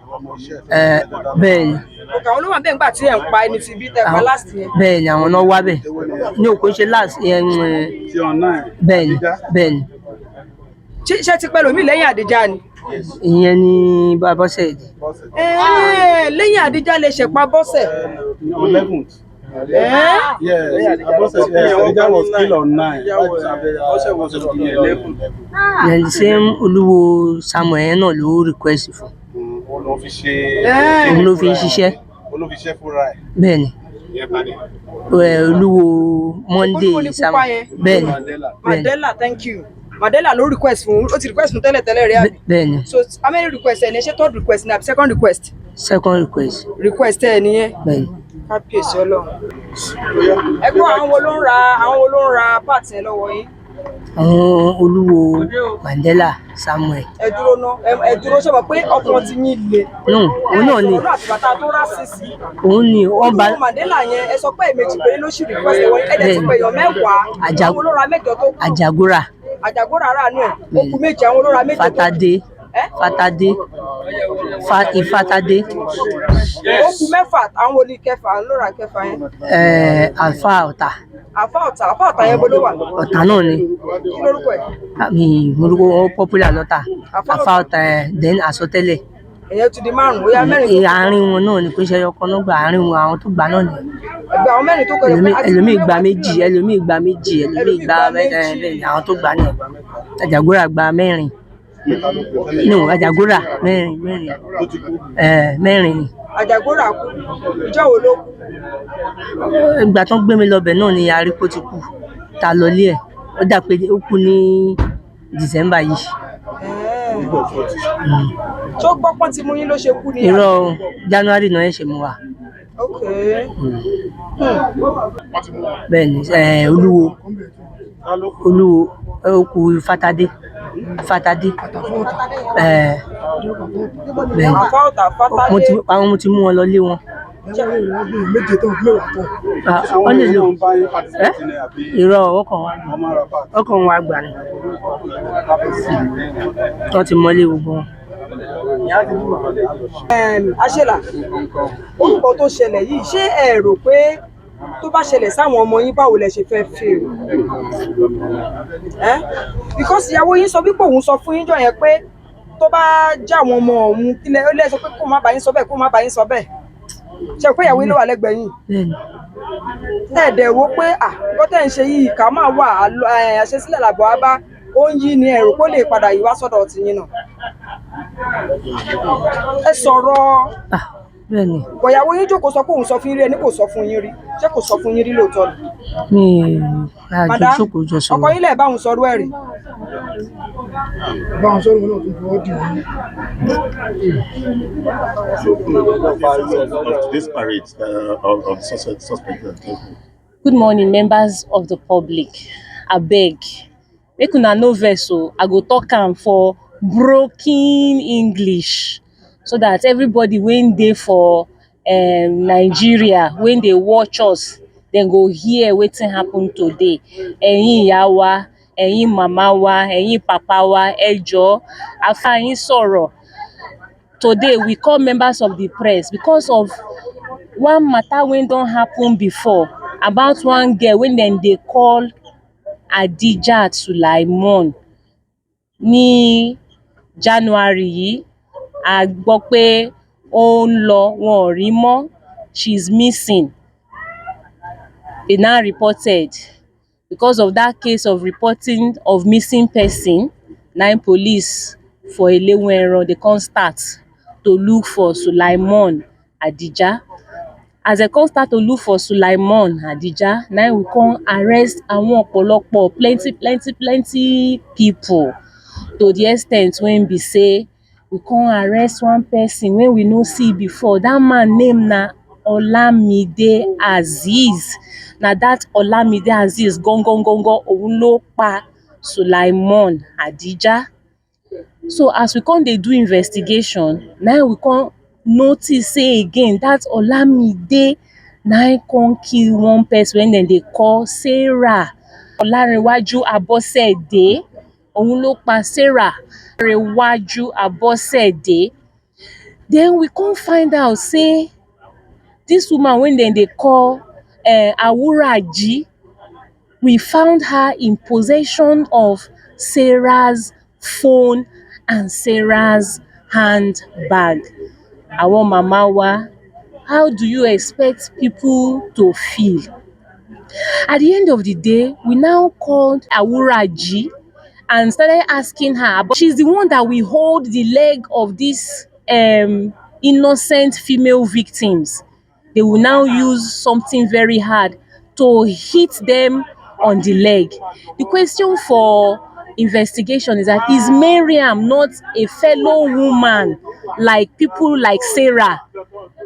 G: ẹ, bẹ́ẹ̀ ni.
C: Ọkà àwọn olówó bẹ́ẹ̀ ń gbà tí ẹ̀ ń pa ẹni tí bí tẹ́ pa last yẹn.
G: Bẹ́ẹ̀ ni, àwọn náà wá bẹ́ẹ̀ ní òkú ṣe last yẹn. Bẹ́ẹ̀ ni, bẹ́ẹ̀ ni.
C: Ṣé ti pẹ́ lómi lẹ́yìn Àdìjá ni?
G: Ìyẹn ni bàbá Bọ́sẹ̀.
C: Ẹ̀ẹ́, lẹ́yìn Àdìjá lè ṣẹ̀pa Bọ́sẹ̀.
I: 11th.
C: Ẹ̀ẹ́.
I: Yes, Abose, yes, Adija was killed on 9. Bose was on 11.
G: Then the same olúwo Samuel yẹn náà ló request fún.
I: Òun ló fi ṣe.
G: Òun ló fi ń ṣiṣẹ́.
I: Òun ló fi ṣiṣẹ́ fúnra ẹ̀.
G: Bẹ́ẹ̀ ni. Ẹ, olúwo Monday
C: Olúwo ni pupa
G: Samuel.
C: yẹn.
G: Bẹ́ẹ̀ ni, bẹ́ẹ̀ ni.
C: Mandela, thank you. Mandela ló request fún, ó ti request fún tẹ́lẹ̀ tẹ́lẹ̀ rí, àbí?
G: Bẹ́ẹ̀ ni.
C: So how many request ẹ ní? Ṣé third request ni àbí second request?
G: Second request.
C: Request ẹ nìyẹn.
G: Bẹ́ẹ̀ ni.
C: Kábíyèsí Ọlọ́run. Ẹgbọ́n, àwọn wo ló ń ra part yẹn lọ́wọ́ yín?
G: Àwọn olúwo Mandela Samuel.
C: Ẹ dúró ná, ẹ dúró. Ṣe mọ̀ pé ọkàn ti yín le?
G: No, òun náà ni.
C: Ọ̀rọ̀ àti bàtà tó rà sísì.
G: Òun ni wọ́n bá.
C: Olúwo Mandela yẹn, ẹ sọ pé èmejì péré ló ṣì request ẹ wọlé, ẹ dẹ̀ ti pé èèyàn mẹ́wàá. Àwọn olóra mẹ́jọ tó kù.
G: Àjàgórà.
C: Àjàgórà aráàánú ẹ̀, ó kù méjì, àwọn olóra méje tó kù.
G: Fatade.
C: Ẹ́?
G: Fatade, Ìfatade.
C: Ó kù mẹ́fà. Àwọn oníkẹfà lóra kẹfà yẹn?
G: Ẹ, Alfa Ọ̀tà.
C: Àfa Ọ̀tà, Àfa Ọ̀tà yẹn bó ló wà?
G: Ọ̀tà náà ni.
C: Kí lórúkọ ẹ̀?
G: Àmì orúkọ wọn popular lọ́tà, Alfa Ọ̀tà. Ẹ, then àsọtẹ́lẹ̀.
C: Ìyẹn ti di márùn-ún, ó yá, mẹ́rin tó kù.
G: Àárín wọn náà ni, kò ṣe ẹyọ kan náà gbà, àárín wọn, àwọn tó gbà náà ni.
C: Ẹgbẹ́ àwọn mẹ́rin tó kọ.
G: Ẹlòmíì gba méjì, ẹlòmíì gba méjì, ẹlòmíì gba mẹ́ta. Bẹ́ẹ̀ ni, àwọn tó gbà náà, Àjàgórà gba mẹ́rin, no, Àjàgórà mẹ́rin, mẹ́rin, ẹ, mẹ́rin ni.
C: Àjàgórà kú ìjọ wo ló kú?
G: Ìgbà tó ń gbé mi lọbẹ̀ náà ni arípò ti kú ta lọlé ẹ̀. Ó dà pé ó kú ní December yìí.
C: Tó gbọ́pọ́n ti mú yín ló ṣe kú ni?
G: Irọ́ o, January náà ẹ̀ ṣe mú wa.
C: Ok.
G: Bẹ́ẹ̀ ni, ẹ, olúwo, olúwo, ó kú Fatade, Fatade, ẹ, bẹ́ẹ̀ ni.
C: Àfa Ọ̀tà, Fatade.
G: Mo ti, àwọn mo ti mú wọn lọ lé wọn. Ah, wọ́n lè lò ẹ́. Irọ́, ọkàn wa gbà ni, wọ́n ti mọ́lé gbogbo wọn.
C: Àṣelà, orúkọ tó ṣẹlẹ̀ yìí, ṣé ẹ rò pé tó bá ṣẹlẹ̀ sáwọn ọmọ yín, báwo lẹ ṣe fẹ́ feel ẹ́? Because ìyàwó yín sọ wípé òun sọ fún yín jọ yẹn pé tó bá já àwọn ọmọ òun kílẹ̀, ó lẹ́ sọ pé kó má bá yín sọ bẹ́ẹ̀, kó má bá yín sọ bẹ́ẹ̀. Ṣe pé ìyàwó yín ló wà lẹ́gbẹ̀ẹ́ yín?
G: Bẹ́ẹ̀ni.
C: Ẹ dẹ̀ wo pé à nǹkan tẹ́ ń ṣe yìí kà máa wà àṣesílẹ̀ làbọ̀ á bá ó ń yí ni, ẹ̀rù kó lè padà yìí wá sọ́dọ̀ tiyín náà. Ẹ sọ̀rọ̀.
G: Ah, bẹ́ẹ̀ni.
C: Bọ̀yàwó yín jókòó sọ pé òun sọ fún yín rí, ẹni kò sọ fún yín rí. Ṣé kò sọ fún yín rí lóòótọ́ ni?
G: Mi àjọ
C: Madam,
G: jókòó jọ
C: ọkọ
G: sọ̀rọ̀.
C: yín lẹ̀ bá òun sọ̀rọ̀ ẹ̀ rí.
I: Báwọn sọ̀rọ̀ náà tún fọwọ́ dì wọ́n.
E: Of today's parade of suspect.
D: Good morning, members of the public. Abeg, make una no vex o. I go talk am for broken English so that everybody wey dey for Nigeria wey dey watch us, dem go hear wetin happen today. Ẹ̀yin ìyá wa, ẹ̀yin màmá wa, ẹ̀yin pàpá wa, ẹ jọ̀ọ́, a fẹ́ bá yín sọ̀rọ̀. Today we call members of the press because of one matter wey don happen before about one girl wey dem dey call Adijat Sulaimon. Ní January yìí, a gbọ́ pé ó ń lọ, wọn ò rí mọ́, she is missing. They now reported. Because of that case of reporting of missing person, na im police for Eleweran dey come start to look for Sulaimon Adija. As dem come start to look for Sulaimon Adija, na im we come arrest àwọn ọ̀pọ̀lọpọ̀, plenty plenty plenty people, to the extent wey be say we come arrest one person wey we no see before. That man name na Olamide Azeez. Na that Olamide Azeez gangan gangan, òun ló pa Sulaimon Adija. So as we come dey do investigation, na im we come notice say again that Olamide na im come kill one person wey dem dey call Sarah Ọlárẹ̀wájú Abọ́sẹ̀dé. Òun ló pa Sarah Ọlárẹ̀wájú Abọ́sẹ̀dé. Then we come find out say this woman wey dem dey call Awuraji, we found her in possession of Sarah's phone and Sarah's handbag. Àwọn màmá wa, how do you expect people to feel? At the end of the day, we now called Awuraji and started asking her. But she's the one that will hold the leg of these innocent female victims. They will now use something very hard to hit them on the leg. The question for investigation is that, is Mariam not a fellow woman like people like Sarah?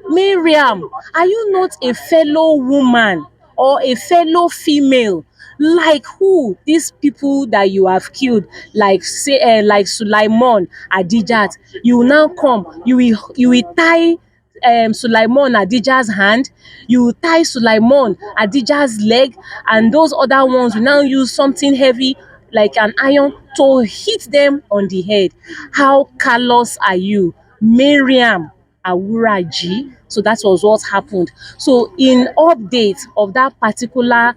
D: Mariam, are you not a fellow woman or a fellow female like who these people that you have killed, like say like Sulaimon Adijat? You will now come, you will tie Sulaimon Adija's hand, you will tie Sulaimon Adija's leg, and those other ones will now use something heavy like an iron to hit them on the head. How callous are you, Mariam Awuraji? So that was what happened. So in update of that particular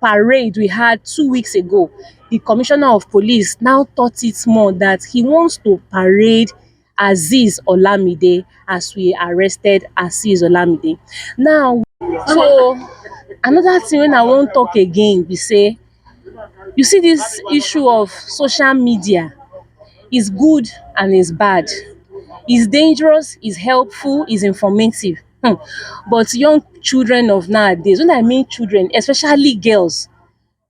D: parade we had 2 weeks ago, the commissioner of police now thought it more that he wants to parade Azeez Olamide as we arrested Azeez Olamide. Now, so another thing wey I wan talk again be say, you see this issue of social media is good and is bad. Is dangerous, is helpful, is informative. But young children of nowadays, when I mean children, especially girls,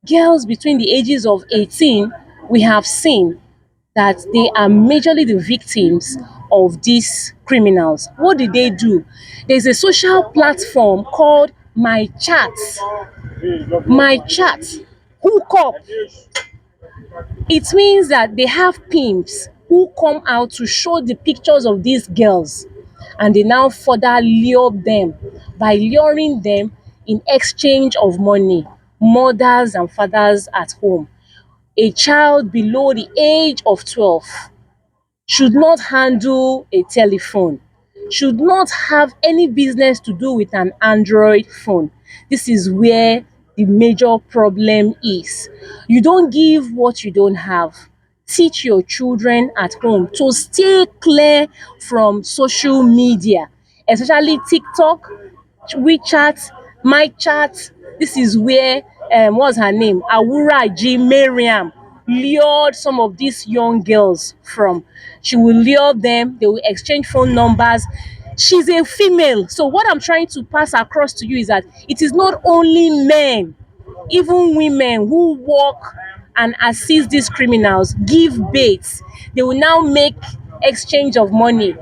D: girls between the ages of 18, we have seen that they are majorly the victims of these criminals. What did they do? There's a social platform called My Chat. My Chat. Hook up. It means that they have pimps who come out to show the pictures of these girls, and they now further lure them by luring them in exchange of money. Mothers and fathers at home, a child below the age of 12 should not handle a telephone, should not have any business to do with an Android phone. This is where the major problem is. You don't give what you don't have. Teach your children at home to stay clear from social media, especially TikTok, WeChat, MyChat. This is where, what's her name? Awuraji Mariam lured some of these young girls from. She will lure them, they will exchange phone numbers. She's a female. So what I'm trying to pass across to you is that it is not only men, even women who work and assist these criminals give bait. They will now make exchange of money.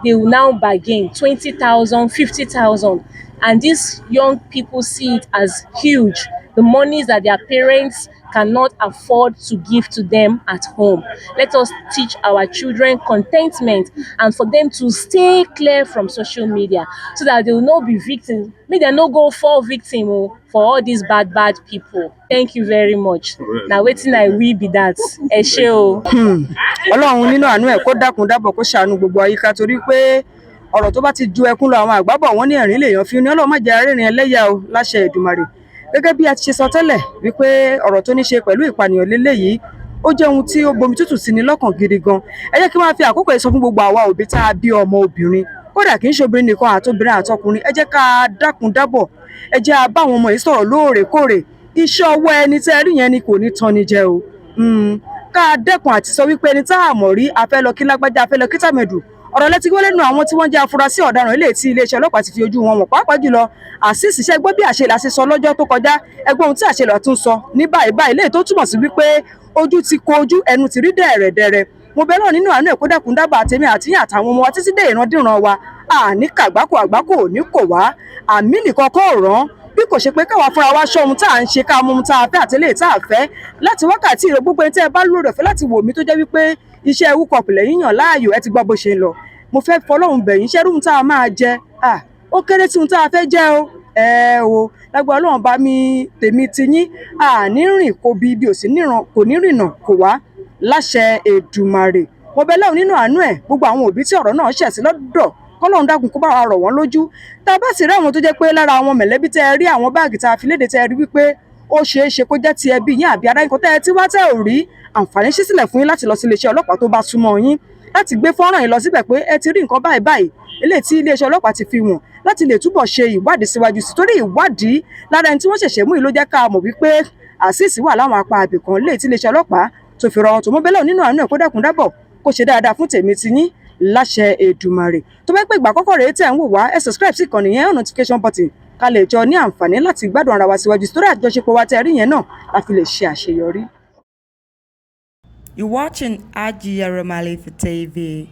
D: They will now bargain 20,000, 50,000. And these young people see it as huge. The monies that their parents cannot afford to give to them at home. Let us teach our children contentment and for them to stay clear from social media so that they will not be victims. May they not go fall victim oh, for all these bad, bad people. Thank you very much. Now wetin I will be that. Ẹ ṣé o.
C: Ọlọ́run nínú àánú ẹ̀ kó dákun dábọ̀ kó ṣàánú gbogbo àyíká, torí pé ọ̀rọ̀ tó bá ti ju ẹkún lọ, àwọn àgbà bọ̀ wọ́n ní ẹ̀rín lèèyàn fi ní. Ọlọ́run má jẹ́ arẹ́rìn ẹlẹ́yà o, láṣẹ Èdùmàrè. Gẹ́gẹ́ bí a ti ṣe sọ tẹ́lẹ̀ wípé ọ̀rọ̀ tó ní ṣe pẹ̀lú ìpànìyàn lélẹ́yìí, ó jẹ́ ohun tí ó bomi tútù sí ni lọ́kàn gidi gan. Ẹ jẹ́ kí wọ́n fi àkókò yìí sọ fún gbogbo àwa òbí tá a bí ọmọ obìnrin, kódà kì í ṣe obìnrin nìkan, àtobìnrin àtọkùnrin, ẹ jẹ́ ká dákun dábọ̀, ẹ jẹ́ a bá àwọn ọmọ yìí sọ̀rọ̀ lóòrèkóòrè. Iṣẹ́ ọwọ́ ẹni tẹ́ ẹ rí yẹn ni kò ní tán ni jẹ o. Ká dẹ́kun àti sọ wípé ẹni tá a mọ̀ rí, a fẹ́ lọ kí lágbájá, a fẹ́ lọ kí tàmẹ̀dù. Ọ̀rọ̀ lẹ́tí gbọ́ lẹ́nu àwọn tí wọ́n jẹ́ afurasí ọ̀daràn ilé tí iléeṣẹ́ ọlọ́pàá ti fi ojú wọn wọ̀n, pàápàá jùlọ Azeez. Ṣe gbọ́ bí àṣelà ṣe sọ lọ́jọ́ tó kọjá? Ẹgbọ́n ohun tí àṣelà tún sọ ní báyìí báyìí, léyìí tó túmọ̀ sí wípé ojú ti ko ojú, ẹnu ti rí dẹ̀rẹ̀dẹ̀rẹ̀. Mo bẹ̀ náà nínú àánú ẹ̀ kó dákun dábàá tèmi àtìyàn àtàwọn ọmọ wa títí dé ìrandíran wa. Àní kàgbákò, àgbákò ò ní kò wá. Àmì nìkan kọ́ ràn bí kò ṣe pé káwa fúnra wa ṣọ́ ohun tá à ń ṣe, ká mọ ohun tá a fẹ́ àtẹlẹ́ tá a fẹ́. Láti wákàtí ìrò, gbogbo ẹni tẹ́ ẹ bá lóore ọ̀fẹ́ láti wò mí tó jẹ́ wípé iṣẹ́ hookup lẹ́yìn yàn láàyò, ẹ ti gbọ́ bó ṣe ń lọ. Mo fẹ́ fọlọ́run bẹ̀yìn, iṣẹ́ rúhun tá a máa jẹ, ó kéré tí ohun tá a fẹ́ jẹ́ o. Ẹ o, lágbára Ọlọ́run bá mi tèmi ti yín, àní rìn kò bí ibi ò sí níran kò ní rìnà kò wá, láṣẹ Èdùmàrè. Mo bẹ̀ lọ́run nínú àánú ẹ̀, gbogbo àwọn òbí tí ọ̀rọ̀ náà ṣẹ̀ sí lọ́dọ̀, kọ́lọ́run dákun kó bá wa rọ̀ wọ́n lójú. Tá a bá sì rí àwọn tó jẹ́ pé lára àwọn mẹ̀lẹ́bí tẹ́ ẹ rí àwọn báàgì tá a fi léde, tẹ́ ẹ rí wípé ó ṣeé ṣe kó jẹ́ ti ẹbí yín àbí ará yín kan tẹ́ ẹ tí wá tẹ́ ò rí, àǹfààní ṣí sílẹ̀ fún yín láti lọ sí iléeṣẹ́ ọlọ́pàá tó bá súnmọ́ yín, láti gbé fọ́nrán yìí lọ síbẹ̀ pé ẹ ti rí nǹkan báyìí báyìí, eléyìí tí iléeṣẹ́ ọlọ́pàá ti fi wọ̀n, láti lè túbọ̀ ṣe ìwádìí síwájú sí, torí ìwádìí lára ẹni tí wọ́n ṣẹ̀ṣẹ̀ mú yìí ló jẹ́ ká mọ̀ wípé Azeez wà láwọn apá abìkan léyìí tí iléeṣẹ́ ọlọ́pàá tó fi rọrùn tó mú bẹ́lẹ̀ nínú àánú ẹ̀ kó dẹ́kun dábọ̀ kó ṣe dáadáa fún tèmi ti yín, láṣẹ Èdùmàrè. Tó bá pẹ́ ìgbà àkọ́kọ́ rèé tẹ̀ ń wò wá, ẹ subscribe sí ìkànnì yẹn, on notification button, ká lè jọ ní àǹfààní láti gbádùn ara wa síwájú, torí àjọṣepọ̀ wa tẹ́ rí yẹn náà la fi lè ṣe àṣeyọrí.
A: You're watching Aji Malifa TV.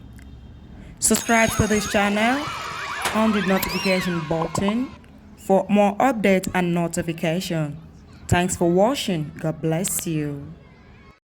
A: Subscribe to this channel on the notification button for more updates and notification. Thanks for watching. God bless you.